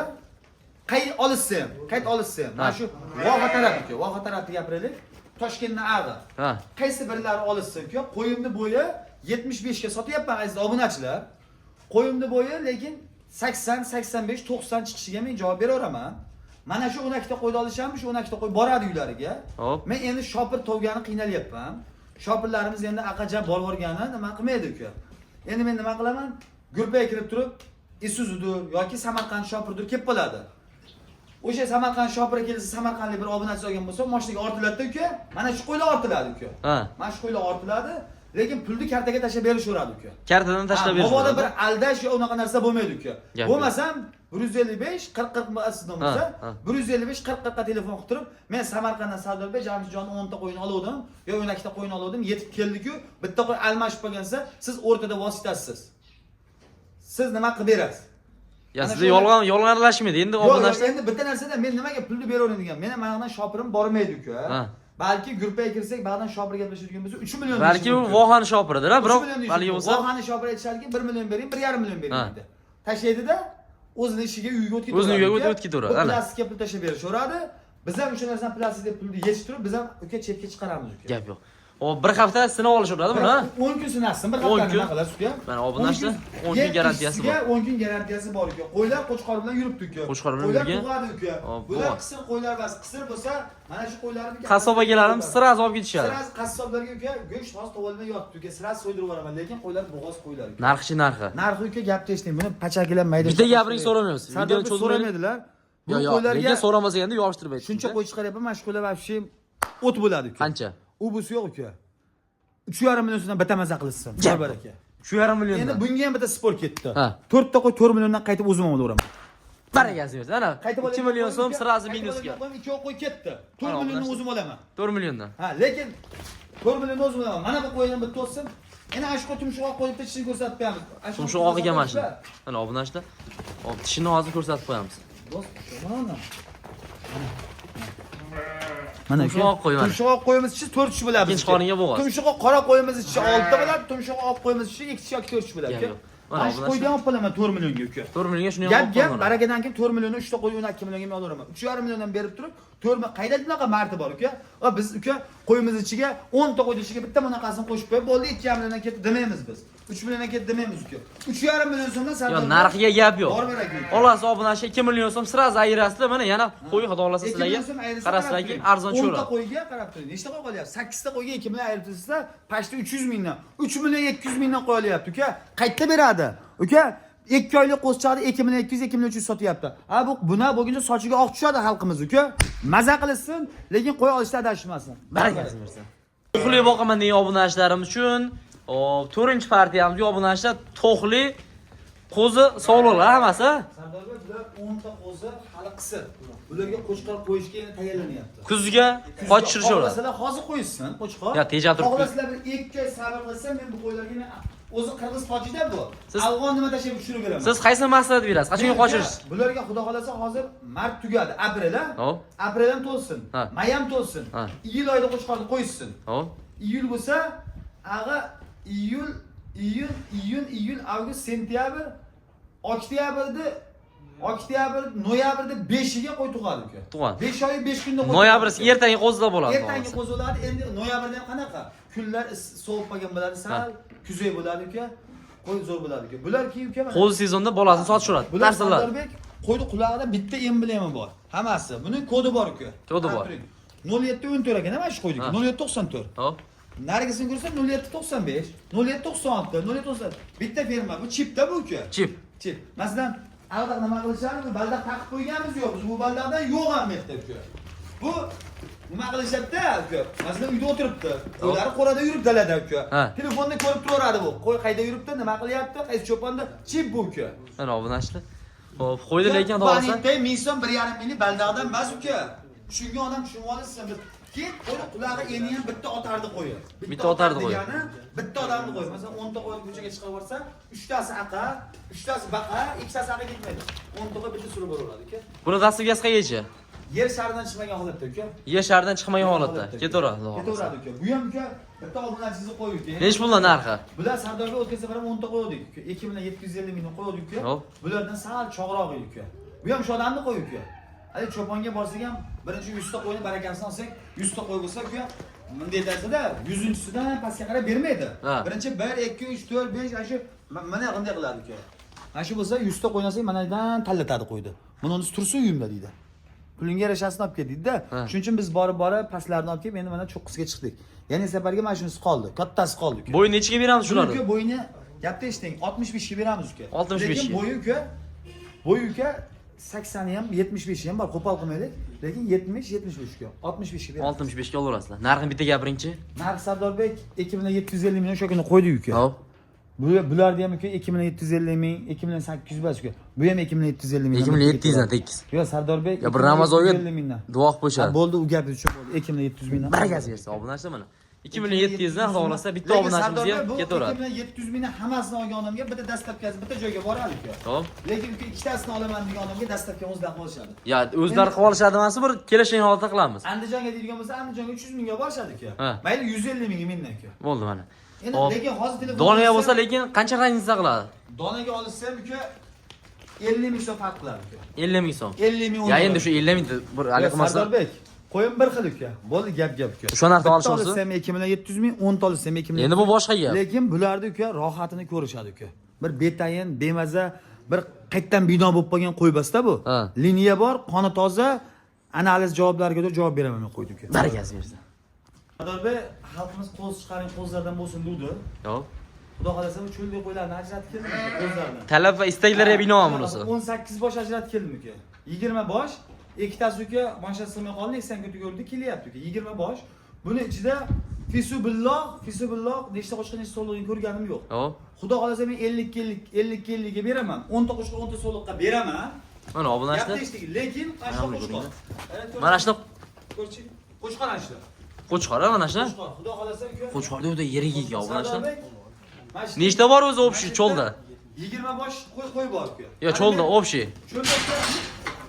Qay olishsa ham, qayt olishsa ham. Mana Ha. shu Voha taraf uka, Voha tarafni gapiraylik. Toshkentning ag'i. Ha. Qaysi birlari olishsa uka, qo'yimni bo'yi 75 ga sotyapman aziz obunachilar. Qo'yimni bo'yi lekin 80, 85, 90 chiqishiga men javob beraveraman. Mana shu 12 ta qo'yni olishami, shu 12 ta qo'y boradi uylariga. Hop. Men endi shopir tovgani qiynalyapman. Shopirlarimiz endi aqaja borib yuborgani nima qilmaydi uka. Endi men nima qilaman? Gruppaga kirib turib, Isuzu'dur yoki Samarqand shopirdir kelib qoladi. O'sha Samarqand shopiri kelsa, samarqandlik bir obunachi olgan bo'lsa, mashinaga ortiladi uka. Mana shu qo'ylar ortiladi uka. Ha. Mana shu qo'ylar ortiladi, lekin pulni kartaga tashlab berishaveradi uka. Kartadan tashlab Ha, mabodo berishadi. bir aldash yo unaqa narsa bo'lmaydi uka. Gap yo'q. Bo'lmasam 155 40 40 sizdan bo'lsa, Ha, ha. 155 40 40 ga telefon qilib turib, men Samarqanddan Sardorbek Jamshidjonni 10 ta qo'yini oluvdim, yo 12 ta qo'yini oluvdim, yetib keldi-ku, bitta qo'y almashib qolgansa, siz o'rtada vositasiz. Siz nima qilib berasiz? Ya Ana sizda shu- yolg'on aralashmaydi. Endi Yo'q, yo'q, obunachilar endi bitta narsada men nimaga pulni beraverayman degan. Meni mana bundan shopirim bormaydi uka. Ha. Balki gruppaga kirsak, ba'zan shopir gaplashadigan bo'lsa 3 million. Balki deyishi u mumkin. Vohani shopiridir, ha, 3 biroq million deyishi balki mumkin. bo'lsa Vohani shopir aytishadiki, 1 million bering, 1,5 million bering Ha. deydi. Tashlaydida o'zini ishiga uyiga o'tib O'zini ketaveradi uyiga uka. o'tib ketaveradi, Bu ana. plastikka pul tashlab berishaveradi. Biz ham o'sha narsani plastik deb pulni yechib turib, biz ham uka chetga chiqaramiz uka. gap yo'q. O bir hafta sinab olishaveradi buni, ha? 10 kun sinashsin, bir 10 hafta kun. nima qilasiz uka? Mana obunachilar, 10 kun garantiyasi bor. 10 kun garantiyasi bor uka. Qo'ylar qo'chqor bilan yuribdi uka. Qo'chqor bilan Qo'ylar yurgan. tug'adi uka. Hop, Bular bu. qisir qo'ylar emas. Qisir bo'lsa, mana shu qo'ylarni uka. Qassob akalarim сразу olib ketishadi. Сразу qassoblarga uka go'sht hozir tovolmay yotibdi uka. Сразу so'ydirib yuboraman, lekin qo'ylar bo'g'oz qo'ylar uka. Narxi narxi. Narxi uka gapni eshiting. Buni pachakilar mayda. Bitta gapiring so'ramaymiz. Sardor Videoni aka cho'zmaylik. so'ramaydilar. Bu Yo'q, yo'q, qo'ylarga lekin so'ramasa endi yopishtirib aytdi. shuncha qo'y chiqaryapman, mana shu qo'ylar вообще o't bo'ladi uka. Qancha? U busi yo'q uka. 3,5 million so'mdan bitta maza qilishsin. Gap. Bor aka. 3,5 milliondan. Endi bunga ham bitta spor ketdi. Ha. 4 ta qo'y 4 milliondan qaytib o'zim olaveraman. Barakasini bersin. Ana Qaytib 2 million so'm сразу qaytib minusga. oladigan qo'yim, ikki qo'y ketdi. 4 Mana millionni obunachi. o'zim olaman. 4 milliondan. Ha, lekin 4 millionni o'zim olaman. Mana bu qo'ydan bitta o'tsin. Endi ana shu qo'y tumshuq oq qo'yib bitta tishini ko'rsatib qo'yamiz. Ana shu Tumshuq oq ekan mana shuni. Mana obunachilar. Hop, tishini hozir ko'rsatib qo'yamiz. Do'st, mana. Mana Tumshuq oq qo'y mana. Tumshuq oq qo'yimiz tishi 4 tish bo'ladi. Ikkinchi qoringa bo'g'oz. Tumshuq oq qora qo'yimiz tishi 6 ta bo'ladi, tumshuq oq qo'yimiz tishi 2 tish yoki 4 tish bo'ladi. Gap uka. yo'q. Mana Mana shu obunachilar. qo'yni ham olib qolaman 4 millionga uka. 4 millionga shuni ham Gap olib gap qo'yaman. barakadan keyin 4 millionni 3 ta qo'y 12 millionga men olaveraman. 3,5 milliondan berib turib, 4 million qayda bunaqa marti bor uka? Va biz uka qo'yimiz ichiga 10 ta qo'yni ichiga bitta bunaqasini qo'shib qo'yib bo'ldi 2,5 milliondan ketdi demaymiz biz. 3 milliondan ketdi demaymiz uka. 3,5 million so'mdan Yo'q, Sardor narxiga gap yo'q. Bor baraka uka. Olasiz obunachi 2 million so'm сразу ayirasizlar. Mana yana qo'y xudo xohlasa 2 sizlarga million so'm ayirsa qarasizlarki qarab turing. arzon 10 ta tushaveradi. qo'yga qarab turing. Nechta qo'y qolyapti? 8 ta qo'yga 2 million ayirib tursa, почти 300 mingdan. 3 million 200 mingdan qo'y olyapti uka. Qayerda beradi? Uka 2 oylik qo'zichoqni 2 million 200, 2 million 300 sotyapti. Ha bu buna bo'lguncha sochiga oq tushadi xalqimiz uka. Maza qilishsin, lekin qo'y olishda adashmasin. Barakasini bersin. To'qli boqaman degan obunachilarim uchun, hop, 4-partiyamizga obunachilar to'qli qo'zi sovliqlar hammasi. Sardorbek, bular 10 ta qo'zi hali qisir. Bularga qo'chqor qo'yishga endi tayyorlanyapti. Kuzga qochirishaveradi. Xohlasalar hozir qo'yishsin, qo'chqor. Ya, tejab turib Xohlasalar bir 2 oy sabr qilsa, men bu qo'ylarga men o'zi qirg'iz tojikda bu. Siz- Afg'on nima tashlab tushirib beraman. Siz qaysi maslahat berasiz? Qachonga qochirish? Bularga xudo xolasa hozir mart tugadi, aprel ha? Hop. Aprel ham to'lsin, Ha. may ham to'lsin. Ha. Iyul oyida qo'chqorni qo'yishsin. Hop. Iyul bo'lsa, ag'a iyul, iyun, iyun, iyul, avgust, sentyabr, oktyabrda oktyabr, noyabrda 5-iga qo'y tug'adi uka. Tug'adi. 5 oy 5 kunda qo'y. Noyabr tug'adi uka. ertangi qo'zida bo'ladi. Ertangi qo'zilar endi noyabrda ham qanaqa? Kunlar sovuq qolgan bo'ladi, sal kuzay bo'ladi uka. Qo'y zo'r bo'ladi uka. Bular keyin uka mana Qo'zi sezonda bolasini sotishaveradi. Bular Tarsilladi. Sardorbek qo'yni qulog'ida bitta emblema bor. Hammasi. Buning kodi bor uka. Kodi bor. 0714 ekan, mana shu qo'yniki. Ha. 0794. Hop. Narigisini ko'rsa 0795, 0796, 0790. Bitta firma. Bu chipda bu uka. Chip. Chip. Masalan, aldaq nima qilishadi? Bu baldaq taqib qo'yganmiz yo'q. Biz bu baldaqdan yo'q ham bu yerda uka. Bu nima qilishyapti uka? Masalan, uyda o'tiribdi. Qo'ylari qo'rada yurib dalada uka. Ha. Telefonda ko'rib turaveradi bu. Qo'y qayerda yuribdi, nima qilyapti, qaysi cho'ponda. Chip bu uka. Mana obunachilar. Hop, qo'ydi lekin xudo xohlasa. Banitda 1000 so'm 1,5 minglik baldaqdan emas uka. Shunga odam tushunib olsin. Keyin qo'yni qulog'i eni ham bitta otardi qo'yi. Bitta otardi qo'yi. Degani bitta odamni qo'yi. Masalan, 10 ta qo'yni ko'chaga chiqarib yuborsa, 3tasi aqa, 3tasi baqa, ikkitasi aqa ketmaydi. 10 ta qo'y bitta surib boraveradi uka. Buni dastlabkasi qayergacha? Yer sharidan chiqmagan holatda uka. Yer sharidan chiqmagan holatda. Ketaveradi. Xudo xohlasa. Ketaveradi uka. Bu ham uka bitta obunachingizni qo'y uka. Nechi puldan narxi? Bular Sardorga o'tgan safar ham 10 ta qo'ydik uka. 2 million 750 mingdan qo'ydik uka. Hop. Bulardan sal chog'roq uka. Bu ham shu odamni qo'y uka. Hali cho'ponga borsak ham birinchi 100 ta qo'yni barakasini olsak, 100 ta qo'y bo'lsa uka, bunday aytasida 100-chisidan pastga qarab bermaydi. Ha. Birinchi 1 2 3 4 5 ana shu mana bunday qiladi uka. Mana shu bo'lsa 100 ta qo'yni olsak, mana yerdan tanlatadi qo'yni. Buni unisi tursin uyimda deydi. Pulingga yarashasini olib kel deydi-da. Ha. Shuning uchun biz borib-borib pastlarini olib kelib, endi mana cho'qqisiga chiqdik. Ya'ni safarga mana shunisi qoldi, kattasi qoldi uka. Bo'yi nechiga beramiz Shularni shularni? uka bo'yini gapda eshiting, 65 ga beramiz uka. 65 Lekin ga. bo'yi uka, bo'yi uka 80 ham 75 ham bor, qo'pol qilmaylik. Lekin 70 75 uka. 65 ga beramiz. 65 ga olaverasizlar. Narxini bitta gapiringchi. Narx Sardorbek 2 million 750 million o'sha kuni qo'ydik uka. Hop. Bularni ham uka 2 million 750 ming, 2 million 800 bas uka. Bu ham 2 million 750 ming. 2 million 700 dan tekis. Yo'q Sardorbek. Ya bir Ramazonga 2 750 mingdan. duo qilib Ha, qo'yishadi. bo'ldi u gap uchun bo'ldi. 2 million 700 mingdan. Barakasi bersin obunachilar mana. 2 million 700 dan xudo xohlasa bitta Lekin obunachimizga Sardorbek, bu ketaveradi. 2 million 700 mingni hammasini olgan odamga bitta доставка si bitta joyga boradi uka. Xo'p. Lekin uka ikkitasini olaman degan odamga доставка ni o'zlari qilib olishadi. Ya o'zlari qilib olishadi emas, bir kelishgan holatda qilamiz. Andijonga deydigan bo'lsa, Andijonga 300 mingga borishadi uka. Ha. Mayli 150 mingga mendan uka. Bo'ldi mana. Endi Hop. lekin hozir telefon Donaga qilsa- bo'lsa lekin qancha разница qiladi? Donaga olishsa ham uka 50 ming so'm farq qiladi uka. 50 ming so'm. 50 ming. Ya endi shu 50 mingta bir haligi qilmasa Sardorbek, qo'yim bir xil uka. Bo'ldi gap gap uka. O'sha narxda olish Bitta olsa? olsa ham 2 million 700 ming, 10 ta olsa ham 2 million. Endi bu boshqa gap. Lekin bularda uka rohatini ko'rishadi uka. Bir betayin, bemaza, bir qaytdan bino bo'lib qolgan qo'y basda bu. Ha. Liniya bor, qoni toza, analiz javoblariga da javob beraman men qo'ydi uka. Barakasi bersin. Sardorbek, xalqimiz qo'z chiqaring, qo'zlardan bo'lsin dedi. Yo'q. Xudo xohlasa bu cho'lda qo'ylarni ajratib keldim uka, qo'zlarni. Talab va istaklarga binoan bunisi. 18 bosh ajratib keldim uka. 20 bosh, ikkitasi uka mashina sig'may qoldi, 80 kunga o'ldi, kelyapti uka. 20 bosh. Buni ichida fisubilloh, fisubilloh nechta qo'shqa nechta so'liqini ko'rganim yo'q. Yo'q. Xudo xohlasa men 50 50 50 50 ga beraman. 10 ta qo'shqa 10 ta so'liqqa beraman. Mana obunachilar. Gap eshitdik, lekin qashqa Mana buni qo'shqor. ko'ringlar. Mana shuni ko'rchi, qo'shqor ana shu. Qo'chqor mana shu. Qo'chqor, xudo xohlasa uka. Qo'chqorda o'ta yirik ekan obunachilar. Sardorbek, mana shu- Nechta bor o'zi общий cho'lda? 20 bosh qo'y qo'y bor uka. Yo cho'lda общий. Cho'lda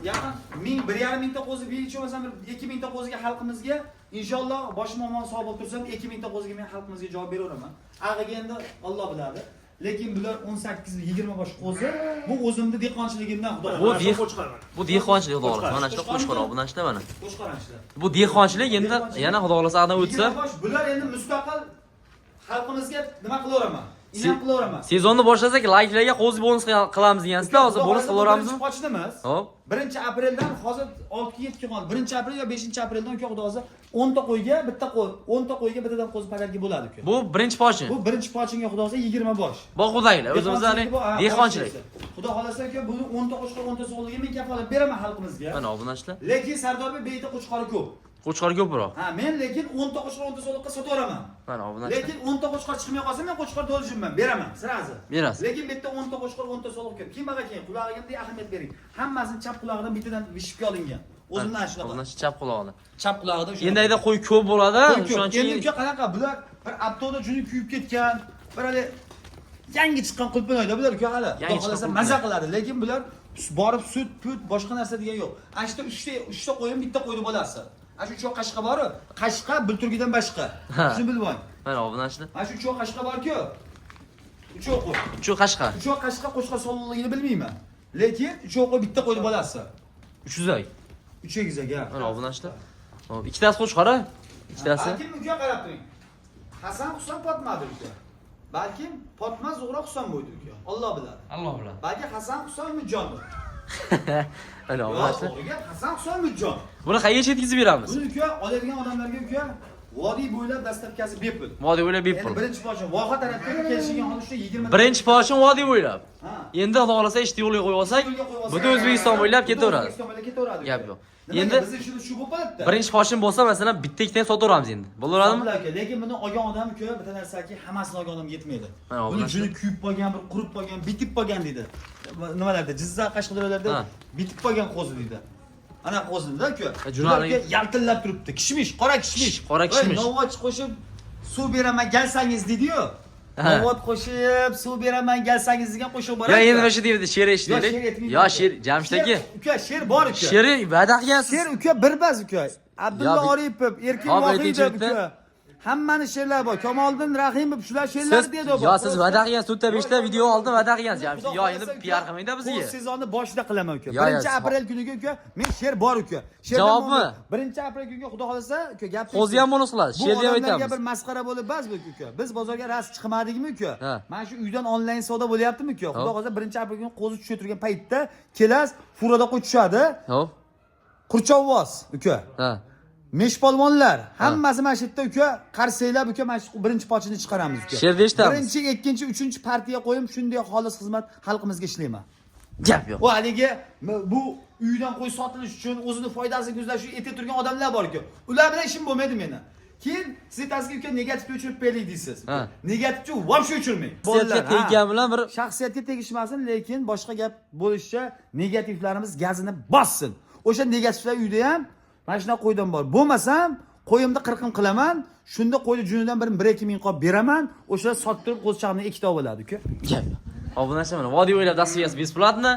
yaqin 1000 1,5 mingta qo'zi hech bo'lmasam bir 2 mingta qo'ziga xalqimizga inshaalloh boshim omon sog' bo'lib tursam 2 mingta qo'ziga men xalqimizga javob beraveraman. Ag'iga endi Alloh biladi. Lekin bular 18 20 bosh qo'zi bu o'zimni dehqonchiligimdan xudo Bu xohlasa. Bu dehqonchilik xudo xohlasa. Mana shu qo'chqor obunachilar mana. Qo'chqor ana shular. Bu dehqonchilik endi yana xudo xohlasa ag'dan o'tsa 20 bosh bular endi mustaqil xalqimizga nima qilaveraman? Inam qilaveraman. Sezonni boshlasak layklarga qo'zi bonus qilamiz degansizlar, hozir bonus qilaveramizmi? Birinchi pochnimiz. Hop. 1 apreldan hozir 6 7 kun qoldi. 1 aprel yo 5 apreldan uka xudo xohlasa 10 ta qo'yga bitta qo'y, 10 ta qo'yga bittadan qo'zi padarga bo'ladi uka. Bu birinchi pochin. Bu birinchi pochinga xudo xohlasa 20 bosh. Boquvdagilar o'zimizda Dehqonchilik bu, ha, dehqonchilik. bosh. Xudo xohlasa uka buni 10 ta qo'chqor 10 ta so'g'liga men kafolat beraman xalqimizga. Mana obunachilar. Lekin Sardorbek beyta qo'chqori ko'p. Qo'chqor ko'proq. Ha, men lekin 10 ta qo'chqor 10 ta so'liqqa sotaveraman. Mana obunachilar. Lekin 10 ta qo'chqor chiqmay qolsa men qo'chqor to'lishimman, beraman sразу. Berasiz. Lekin bu yerda 10 ta qo'chqor 10 ta soliq ko'p. Kim baqa keyin qulog'iga bunday ahamiyat bering. Hammasini chap qulog'idan bittadan vishibga olingan. O'zimdan shunaqa. Obunachi chap qulog'ida. Chap qulog'idan shunaqa. Endi ayda qo'y ko'p bo'ladi, Qo'y ko'p. o'shaning Endi uchun uka qanaqa bular bir aptoda juni kuyib ketgan, bir hali yangi chiqqan qulpinoyda bular uka hali. Yangi Xudo chiqqan xohlasa maza qiladi, lekin bular borib sut, put, boshqa narsa degan yo'q. Ana shu yerda uchta qo'yim bitta qo'yni bolasi. Ana shu uch qashqa bor-ku, qashqa bulturgidan boshqa. Ha. Shuni bilib oling. Mana obunachilar. Mana shu uch qashqa bor-ku. Uch qo'y. Uch qashqa. Uch qashqa qo'shqa solligini bilmayman. Lekin uch qo'y bitta qo'yni bolasi. 300 Uch egizak ha. Mana obunachilar. Hop, ikkitasi qo'chqor, a? Ikkitasi. Balkim uka qarab turing. Hasan Husan Potmadir uka. Balkim Potma Zuhra Husan bo'ldi uka. Alloh biladi. Alloh biladi. Balki Hasan Husan Mujjondir. Mana Yo'q, obunachilar. to'g'ri gap, Hasan Husan Mujjon. Buni qayerga yetkazib beramiz? Buni uka oladigan odamlarga uka vodiy bo'ylab доставка si bepul. Vodiy bo'ylab Endi bepul. birinchi pochin voha tarafga kelishgan holda shu 20 Birinchi pochin vodiy bo'ylab. Ha. Endi xudo xohlasa ishni yo'lga qo'yib olsak, Yo'lga qo'yib olsak, butun O'zbekiston bo'ylab butun ketaveradi. O'zbekiston bo'ylab ketaveradi. Gap yo'q. Endi Endi bizni ishimiz shu bo'lib qoladi-da. birinchi pochin bo'lsa, masalan, bitta ikkitadan sotaveramiz endi. Bo'laveradimi? Aka, lekin buni olgan odam uka bitta narsaki hammasini olgan odam yetmaydi. Mana Buni obunachi. juni kuyib qolgan, bir qurib qolgan, bitib qolgan deydi. Nimalarda, Jizzax, Qashqadaryolarda Ha. bitib qolgan qo'zi deydi. Ana qo'zini-da uka. Juni Bular haligi- uka yaltillab turibdi. Kishmish, qora kishmish. Qora kishmish. Voy, Novvoch qo'shib suv beraman kelsangiz deydi-yu. Ha. Novvot qo'shib suv beraman kelsangiz degan qo'shiq bor. Yo, uka. endi mana shu deydi, she'r Yo, eshitaylik. she'r aytmayman Yo, uka. she'r Jamshid aka. She'r- Uka, she'r bor uka. She'ri va'da qilgansiz. She'r uka bir bas uka. Abdulla Ya, Oripov, Erkin Hop, Vohidov aytingchi bitta. uka. Hammani she'rlari bor. Kamoliddin Rahimov shular she'rlari Siz deydi. yo siz va'da qilgansiz, to'rtta beshta video oldin va'da qilgansiz. Jamshid, yo endi PR qilmangda Bu bizga. sezonni boshida qilaman uka. Yo, yo, 1 aprel kuniga uka men she'r bor uka. She'rdan Javobmi? 1 aprel kuniga xudo xolasa uka gap. Qo'zi ham bonus qiladi, Bu she'rni ham odamlarga aytamiz. bir masxara bo'lib bas bu uka. Biz bozorga rost chiqmadikmi uka? Ha. Mana shu uydan onlayn savdo bo'lyaptimi uka? Xudo Hop. xolasa 1 aprel kuni qo'zi tushib turgan paytda kelasiz, furada qo'y tushadi. Hop. Qurchovvoz uka. Ha. Meshpolvonlar hammasi mana shu yerda uka qarsaylab uka mana shu birinchi pochini chiqaramiz uka. She'rda eshitamiz. Birinchi, ikkinchi, uchinchi partiya qo'yib shunday xolis xizmat xalqimizga ishlayman. Gap yo'q. U haligi bu uydan qo'y sotilish uchun o'zini foydasini ko'zlash uchun etib turgan odamlar bor uka. Ular bilan ishim bo'lmaydi meni. Keyin siz aytasizki uka negativni o'chirib beraylik deysiz. Ha. Negativni вообще o'chirmang. Shaxsiyatga Bolalar, ha. teggan bilan bir Shaxsiyatga tegishmasin, lekin boshqa gap bo'lishicha negativlarimiz gazini bossin. O'sha negativlar uyda ham mana shunaqa qo'ydan bor. Bo'lmasam Qo'yimni qirqim qilaman. Shunda qo'yni junidan bir 1-2 ming qolib beraman. O'sha sottirib qo'zichog'imni ikkita olib oladi uka. Gap. Obunachi, mana Vodiy o'ylab dastlabki бесплатно.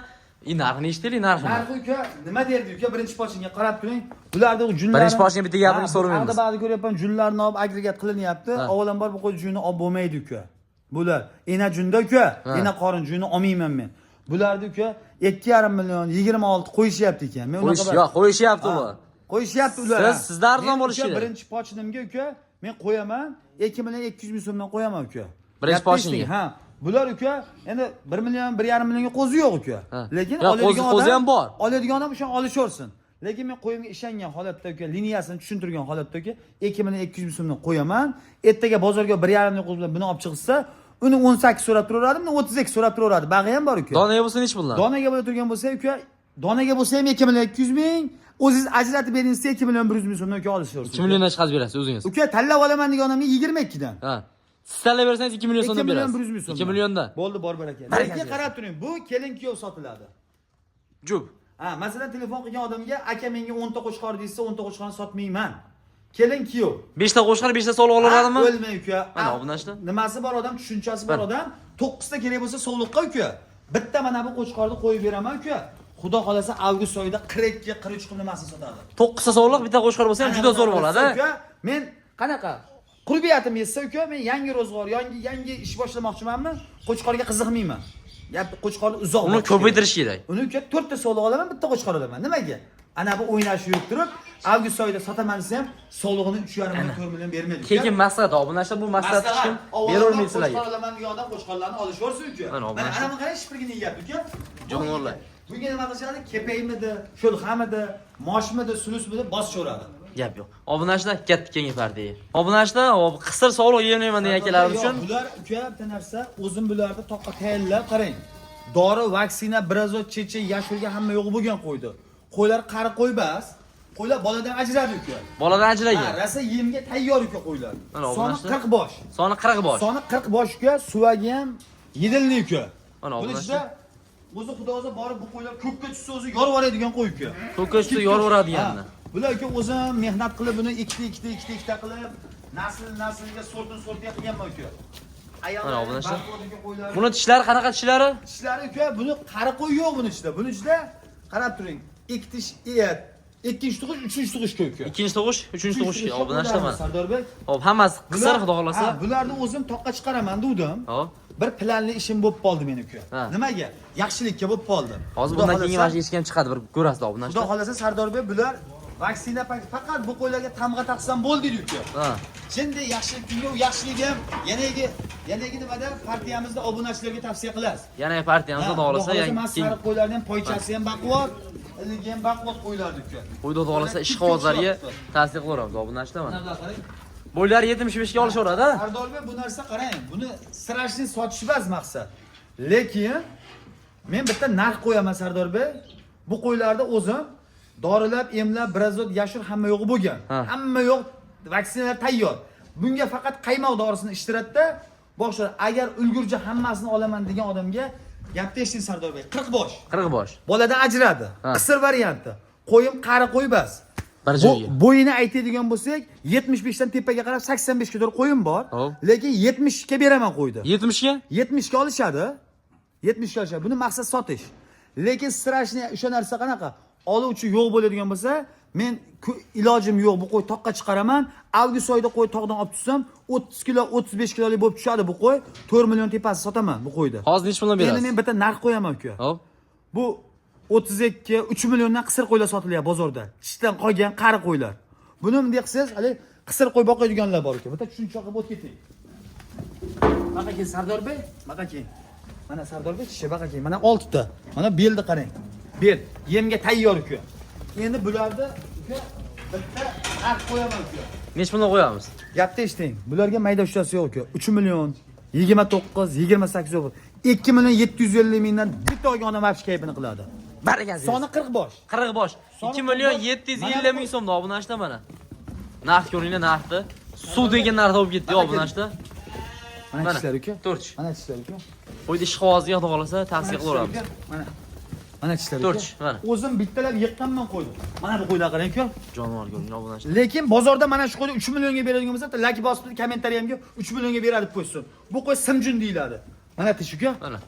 И narxini eshitaylik, narxini. Narxi uka nima derdi uka? Birinchi pochinga qarab turing. Bularni junlari Birinchi pochinga bitta gapini so'ramaymiz. Ba'di ba'di ko'ryapman, junlarni olib agregat qilinyapti. Avvalambor bu qo'y junini olib bo'lmaydi uka. Bular ena junda uka, ena qorin junini olmayman men. Bularni uka 2,5 million 26 qo'yishyapti ekan. Men Qo'yish, yo'q, qo'yishyapti Ha, u. Qo'yishyapti ular. Siz- sizda arzon Men bo'lishi uka kerak. Birinchi pochinimga uka men qo'yaman 2 million 200 ming so'mdan qo'yaman uka. Birinchi Gapni pochinga? eshiting, ha. Bular uka endi 1 million 1,5 millionga qo'zi yo'q uka. Lekin Yo'q, oladigan qo'zi odam ham bor. Oladigan odam o'shani olishaversin. Lekin men qo'yimga ishongan holatda uka, liniyasini tushuntirgan holatda uka 2 million 200 ming so'mdan qo'yaman. Ertaga bozorga 1,5 million qo'zi bilan buni olib chiqsa, uni 18 so'rab turaveradi, buni 32 so'rab turaveradi. Bag'i ham bor uka. Donaga bo'lsa nechi puldan? Donaga bo'la turgan bo'lsa uka, donaga bo'lsa ham 2 million 200 ming, o'zingiz ajratib bering desa 2 million 100 ming so'mdan uka olishaversin. 2 milliondan chiqarib berasiz o'zingiz. Uka tanlab olaman degan odamga 22 dan. Ha. Siz tanlab bersangiz 2 million 2 so'mdan million berasiz. 100 ming so'mdan. 2 milliondan. Bo'ldi, bor baraka. Baraka Lekin qarab turing, bu kelin kuyov sotiladi. Jub. Ha, masalan telefon qilgan odamga aka menga 10 ta qo'chqor deysa, 10 ta qo'chqorni sotmayman. Kelin kuyov. 5 ta qo'chqor, 5 ta sovliq olaveradimi? O'lmay uka. Mana obunachilar. Nimasi bor odam, tushunchasi bor Mana. odam, 9 ta kerak bo'lsa sovliqqa uka. Bitta mana bu qo'chqorni qo'yib beraman uka. Xudo xolasa avgust oyida 42, 43 qilib nimasini sotadi. 9 ta sovliq, bitta qo'chqor bo'lsa ham juda zo'r bo'ladi. Uka, men qanaqa qurbiyatim yetsa uka, men yangi ro'zg'or, yangi ish boshlamoqchimanmi? Qo'chqorga qiziqmayman. Gap qo'chqorni uzoq Uni boqish kerak. ko'paytirish kerak. Uni uka 4 ta sovliq olaman, bitta qo'chqor olaman. Nimaga? Ana bu o'ynash yurib turib, avgust oyida sotaman desam ham sovlig'ini 3,5 million, 4 million bermaydi. uka. Keyin maslahat obunachilar, bu maslahat hech kim berolmaydi sizlarga. Qo'chqor olaman degan odam qo'chqorlarni olishaversin uka. Mana Mana obunachilar. ana bu qarang shipirgini yeyapti uka. Jonivorlar. Bunga nima qilishadi? Kepaymidi, sho'lxamidi, moshmidi, sulusmidi bosishaveradi. Gap yo'q. Obunachilar, katta keyingi partiyaga. Obunachilar, hop, qisir sovliq yemayman degan akalarimiz uchun Yo'q, bular uka bitta narsa, o'zim bularni toqqa tayinlab qarang. Dori, vaksina, birazo, cheche, yashulga hamma yo'g'i bo'lgan qo'ydi. Qo'ylar qari qo'ybas. Qo'ylar boladan ajradi uka. boladan Ha, ajragan. rosa yemga tayyor uka qo'ylar. Mana Soni obunachilar. 40 bosh. Soni 40 bosh. Soni 40 bosh uka, suvagi ham yedilli uka. Mana Buni obunachilar. ichida o'zi xudo o'zi borib bu qo'ylar ko'kka tushsa o'zi yorib yuboradigan qo'y uka. Ko'kka tushsa yorib yuboradiganini. Ha, Bular uka o'zim mehnat qilib buni ikkita ikkita ikkita ikkita qilib nasl naslga sortini sortiga qilganman uka. Mana obunachilar. Baquvvat qo'ylar. Buni tishlari qanaqa tishlari? Tishlari uka, buni qari qo'y yo'q buni ichida. Buni ichida qarab turing. Ikki tish, ikkinchi tug'ish, uchinchi tug'ish uka. Ikkinchi tug'ish, uchinchi tug'ish obunachilar mana. Sardorbek. Hop, hammasi qisir Bular- xudo xolasa. Ha, bularni o'zim toqqa chiqaraman degandim. Hop. Bir planli ishim bo'lib qoldi meni uka. Ha. Nimaga? Yaxshilikka bo'lib qoldi. Hozir Xudo bundan keyingi xohlasa- mana shu eshik ham chiqadi, bir ko'rasizlar Xudo obunachilar. xolasa Sardorbek bular vaksina faqat bu qo'ylarga tamg'a taqsam bo'ldi deydi uka. Ha. Şimdi yaxshilik kunga u yaxshilik ham yanagi nimada partiyamizda obunachilarga tavsiya qilasiz. Yana partiyamiz xudo xolasa yangi yangi sariq qo'ylarni ham poychasi ham baquvvat, iligi ham baquvvat qo'ylardi uka. Xudo xolasa ishqibozlarga tavsiya qilaveramiz obunachilar mana. Bo'ylari 75 ga olishaveradi, ha? Sardorbek bu narsa qarang, buni sirashni sotish emas maqsad. Lekin men bitta narx qo'yaman Sardorbek. Bu qo'ylarda o'zim dorilab, emlab, birazot yashil hamma yo'g'i bo'lgan. Ha. Hamma yo'q, vaksinalar tayyor. Bunga faqat qaymoq dorisini ishtiratda boshqa agar ulgurji hammasini olaman degan odamga gapni eshiting Sardorbek, 40 bosh. 40 bosh. Boladan ajradi. Ha. Qisir varianti. Qo'yim qari qo'ybas. Bir joyga. Bo'yini aytadigan bo'lsak, 75 dan tepaga qarab 85 ga to'g'ri qo'yim bor. Hop. Lekin 70 ga beraman qo'ydi. 70 ga? 70 ga olishadi. 70 ga olishadi. Buni maqsad sotish. Lekin strashni o'sha narsa qanaqa? Oluvchi yo'q bo'ladigan bo'lsa, men ilojim yo'q, bu qo'y toqqa chiqaraman. Avgust oyida qo'y tog'dan olib tushsam, 30 kilo, 35 kilolik bo'lib tushadi bu qo'y. 4 million tepasi sotaman bu qo'yni. Hozir nechi puldan Endi berasiz? men bitta narx qo'yaman uka. Hop. Bu 32, 3 milliondan qisir qo'ylar sotilyapti bozorda. Tishdan qolgan qari qo'ylar. Buni bunday qilsangiz, hali qisir qo'y boqadiganlar bor uka. Bitta tushuncha qilib o'tib keting. Baqa keyin Sardorbek, baqa keyin. Mana Sardorbek tishi baqa keyin. Mana 6 ta. Mana belni qarang. Bel yemga tayyor uka. Endi bularda uka bitta narx qo'yaman uka. Nechi puldan qo'yamiz? Gapni eshiting. Bularga mayda ushtasi yo'q uka. 3 million, 29, 28 yo'q. 2 million 750 mingdan bitta olgan odam vapshi kayfini qiladi. Barakasi. Soni 40 bosh. 40 bosh. Soni 2 million 40 bosh. 750 ming so'mda obunachilar mana. Narx ko'ringlar narxni. Suv degan narx olib ketdi obunachilar. Mana Mana tishlar uka. To'rt tish. Mana tishlar uka. Qo'ydi ishqibozga xudo xolasa tavsiya qilaveramiz. Mana. Mana tishlari. To'rt tish, mana. O'zim bittalab yiqqanman qo'ydim. Mana bu qo'ylar qarang uka. Jonivor ko'ring obunachilar. Lekin bozorda mana shu qo'yni 3 millionga beradigan bo'lsa, like bosib kommentariyamga 3 millionga beradi deb qo'ysin. Bu qo'y simjun deyiladi. Mana tish uka. Mana.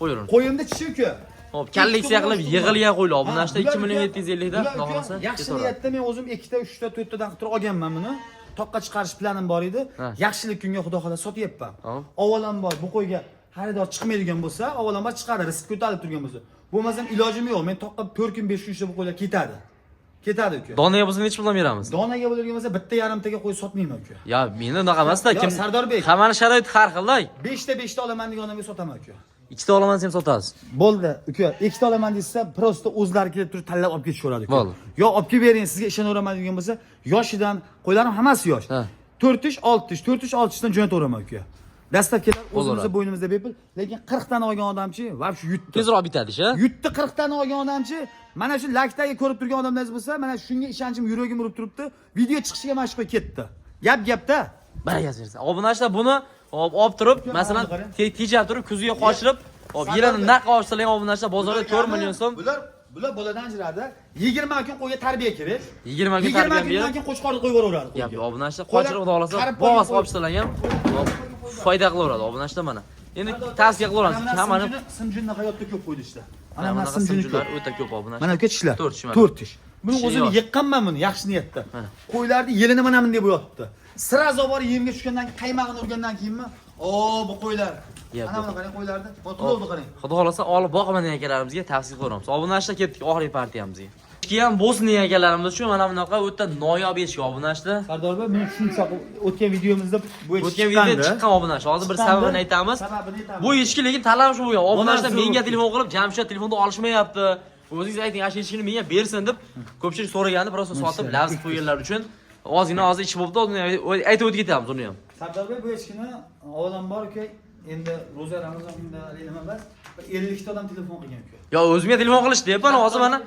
Qo'yavering. Qo'yimda tishi uka. Hop, kolleksiya qilib yig'ilgan qo'ylar obunachilar Ha, 2 million 750 dan bular xudo uka, xohlasa. yaxshi ketaveradi. niyatda men o'zim 2 ta, 3 ta, 4 tadan qilib turib olganman buni. Toqqa chiqarish planim bor edi. Ha. Yaxshilik kunga xudo xohlasa sotyapman. Hop. Avvalambor bu qo'yga xaridor chiqmaydigan bo'lsa, avvalambor chiqadi, rizq ko'tarib turgan bo'lsa. Bo'lmasam ilojim yo'q. Men toqqa 4 kun, 5 kun ishlab bu qo'ylar ketadi. Ketadi uka. Donaga bo'lsa necha puldan beramiz? Donaga bo'ladigan bo'lsa, bitta yarimtaga qo'y sotmayman uka. Ya meni unaqa emasda, Yo, kim Sardorbek. Hammani sharoiti har xil-da. 5 ta 5 ta olaman degan odamga sotaman uka. Ikkita olaman desam sotasiz. Bo'ldi uka, ikkita olaman desa, просто o'zlari kelib turib tanlab olib ketishaveradi uka. Bo'ldi. Yo olib kelib bering, sizga ishonaveraman degan bo'lsa, yoshidan qo'ylarim hammasi yosh. Ha. 4 tish, 6 tish, 4 tish, 6 tishdan jo'nataveraman uka. Dastlabkilar o'zimizni Bo'laveradi. bo'ynimizda bepul, lekin 40 tani olgan odamchi, вообще yutdi. Tezroq bitadi ish, a? Yutdi 40 tani olgan odamchi, mana shu lakdagi ko'rib turgan odamlaringiz bo'lsa, mana shunga ishonchim yuragim urib turibdi. Video chiqishiga mana shu qo'y ketdi. Gap gapda. Barakasi bersin. Obunachilar buni hop olib turib, masalan, qarang. tejab turib, kuzga qochirib, hop yilini naq olsalar ham obunachilar bozorda 4 million so'm. Bular boladan ajradi. 20 kun qo'yga tarbiya kerak. 20 kun tarbiya 20 kundan berib, keyin qo'chqorni qo'yib yuboraveradi gap qo'yga. obunachilar Qo'ylar qochirib xudo xohlasa, qarib bog'asi qo'ygan olib tashlagan ham hop, foyda qilaveradi obunachilar mana. Endi tavsiya qilaveramiz. Mana Hammani simjunni hayotda ko'p qo'ydi ishlar. mana Mana bunaqa simjuni simjunlar ko'p. o'ta ko'p obunachilar. Mana uka tishlar. 4 tish mana. 4 tish. Buni Tishi o'zini yosh. yiqqanman buni yaxshi niyatda. Mana. Qo'ylarni yelini mana bunday bo'yotdi. Sразу borib yemga tushgandan keyin qaymog'ini urgandan keyinmi? O bu qo'ylar. Gap Mana yo'q. buni qarang qo'ylarni. Tulovni qarang. Xudo xohlasa olib boqaman degan akalarimizga tavsiya qilaveramiz. Obunachilar ketdik oxirgi partiyamizga. Echki ham bo'lsin degan akalarimiz uchun mana bunaqa o'ta noyob echki obunachilar. Sardorbek, buni tushuncha o'tgan videomizda bu echki O'tgan videoda chiqqan obunachi. Hozir bir sababini aytamiz. Sababini aytamiz. Bu echki lekin talab shu bo'lgan. Obunachilar Bolasi menga yo'q. telefon qilib, Jamshid telefonda olishmayapti. O'zingiz ayting, ana shu echkini menga bersin deb ko'pchilik so'ragandi, просто sotib lafz qo'yganlar uchun ozgina hozir ichi bo'libdi, ozgina aytib o'tib ketamiz uni ham. Sardorbek bu echkini avvalambor uka endi ro'za Ramazon kunida haligi nima emas, bir 50 ta odam telefon qilgan uka. Yo, o'zimga telefon qilishdi, mana hozir mana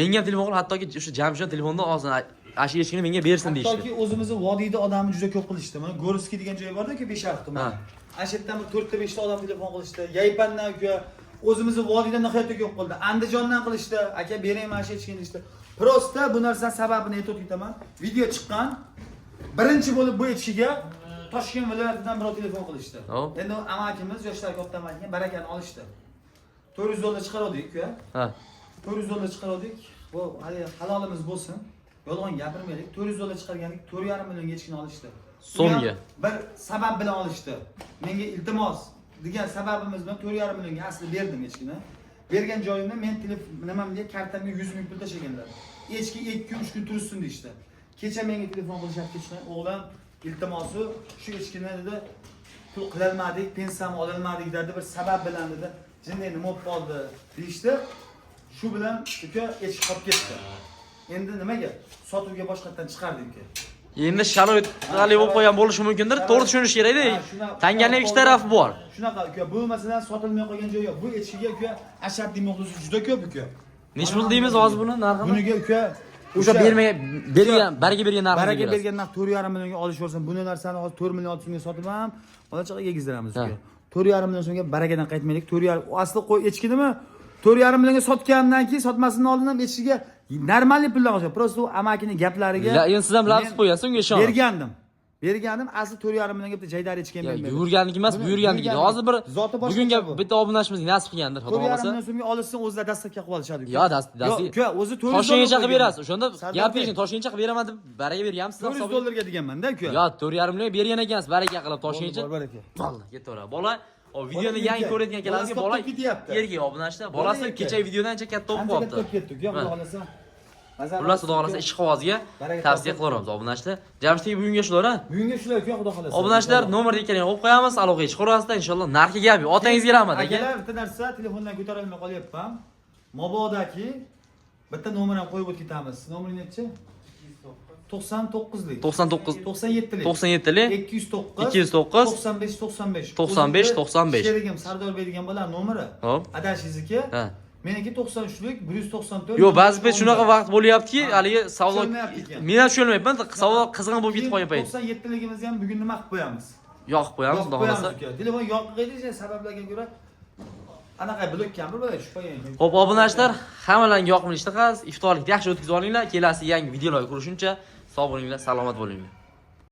menga ham telefon qilib, hattoki o'sha Jamshid telefonda hozir ana shu echkini menga bersin deyishdi. Hattoki o'zimizni vodiyda odamni juda ko'p qilishdi. Mana Go'rskiy degan joy borda uka Besharq tumani. Ha. Ana shu yerdan bir 4 ta 5 ta odam telefon qilishdi. Yaypandan uka, o'zimizni vodiydan nihoyatda ko'p qildi. Andijondan qilishdi. Aka bering mana shu echkini deyishdi. Просто bu narsani sababini aytib o'tib ketaman. Video chiqqan. Birinchi bo'lib bu echkiga Toshkent viloyatidan birov telefon qilishdi. Hop. Endi amakimiz, yoshlar katta amakiga barakani olishdi. 400 dollar chiqaruvdik uka. Ha. 400 dollar chiqaruvdik. Bu hali halolimiz bo'lsin. Yolg'on gapirmaylik. 400 dollar chiqargandik, 4,5 millionga echkini olishdi. So'mga. U ham bir sabab bilan olishdi. Menga iltimos degan sababimiz bilan 4,5 millionga asli berdim echkini. Bergan joyimda men telefon nimamga kartamga 100 ming pul tashlaganlar. Echki 2 kun 3 kun tursin deyishdi. Kecha menga telefon qilishyapti kechqurun, o'g'lim iltimosi shu echkini dedi pul qilolmadik, pensiyamni ololmadik dedi bir sabab bilan dedi. Jinday nima bo'lib qoldi deyishdi. Shu bilan uka echki qolib ketdi. Endi nimaga? Sotuvga boshqatdan chiqardik uka. Endi sharoit haligi bo'lib qolgan bo'lishi mumkindir. To'g'ri tushunish kerakda. Ha, shunaqa- Tangani ikki tarafi bor. Shunaqa uka, bu masalan sotilmay qolgan joyi yo'q. Bu echkiga uka ashaddiy muxlisi juda ko'p uka. Nechi pul deymiz hozir buni narxini? Buniga uka O'sha bermagan bergan, baraka bergan narxini baraka berasiz. bergan narx 4,5 millionga olishaversin. Buni narsani hozir 4 million 600 mingga sotib ham bola chaqaga yegizdiramiz uka. Ha. 4,5 million so'mga barakadan qaytmaylik. 4,5 asli qo'y echkinimi 4,5 millionga sotgandan keyin sotmasidan oldin ham echkiga normalniy puldan olsa. Просто u amakini gaplariga La, endi siz ham lafz men qo'yasiz, unga ishonaman. Bergandim. Bergandim, asli 4,5 millionga bitta jaydari echki ham Ya, bermadim. yurganligi emas, Buni buyurganligi. buyurganligi. Hozir bir Zoti boshqacha bugunga bu. bitta obunachimizga nasib qilgandir, xudo 4,5 xohlasa. million so'mga olishsin, o'zlari dastavka qilib olishadi. uka. Yo, dast- Yo'q, uka, o'zi 400 Toshkentgacha dollar qilib berasiz. O'shanda Sardor gap aka, bering, Toshkentgacha qilib beraman deb baraka berganmisiz 400 hisobiga? dollarga deganman-da uka. Yo, 4,5 million bergan ekansiz, baraka qilib Toshkentgacha. Bor, baraka. Vallah, ketaveradi. Bola, o videoni Bola yangi erkak. ko'rayotgan akalarimizga Bolasi bola katta ketyapti. erkak obunachilar. Bola Bolasi erkak. kecha videodan ancha katta bo'lib Ancha katta qolibdi. bo'lib ketdi uka, xudo Ha. xohlasa. Mazza Xullas, xudo xohlasa ish qog'oziga Baraka tavsiya topsin. qilaveramiz obunachilar. Jamshid bugunga shular ha. Bugunga shular uka, xudo xohlasa. Obunachilar nomerni ekranga qo'yib qo'yamiz, aloqaga chiqaverasizlar inshaalloh. Narxi gap yo'q. Otangizga rahmat aka. Akalar, bitta narsa telefondan ko'tara olmay qolyapman. Mabodaki bitta nomer ham qo'yib o'tib ketamiz. Nomeri nechi? 99lik. 99 97lik. 97lik 209 209 95 95 95 95. Sherigim Sardorbek degan bola nomeri. Hop. Adashingizniki. Ha. Meniki 93lik 194. Yo'q, ba'zi payt shunaqa vaqt bo'lyaptiki, Ha. haligi savdo Tushunmayapti ekan. men ham tushunolmayapman, savdo qizg'in bo'lib ketib qolgan payt. 97ligimizni ham bugun nima qilib qo'yamiz? Yoqib qo'yamiz, Yoqib xudo qo'yamiz xohlasa. uka. Telefon yoqib qo'ydi, sabablarga ko'ra Anaqa blokkan bir bola tushib. Xo'p, obunachilar, hammalarga yoqimli ishtaha, iftorlikni yaxshi o'tkazib olinglar. Kelasi yangi videolarga ko'rishguncha sog' bo'linglar, salomat bo'linglar.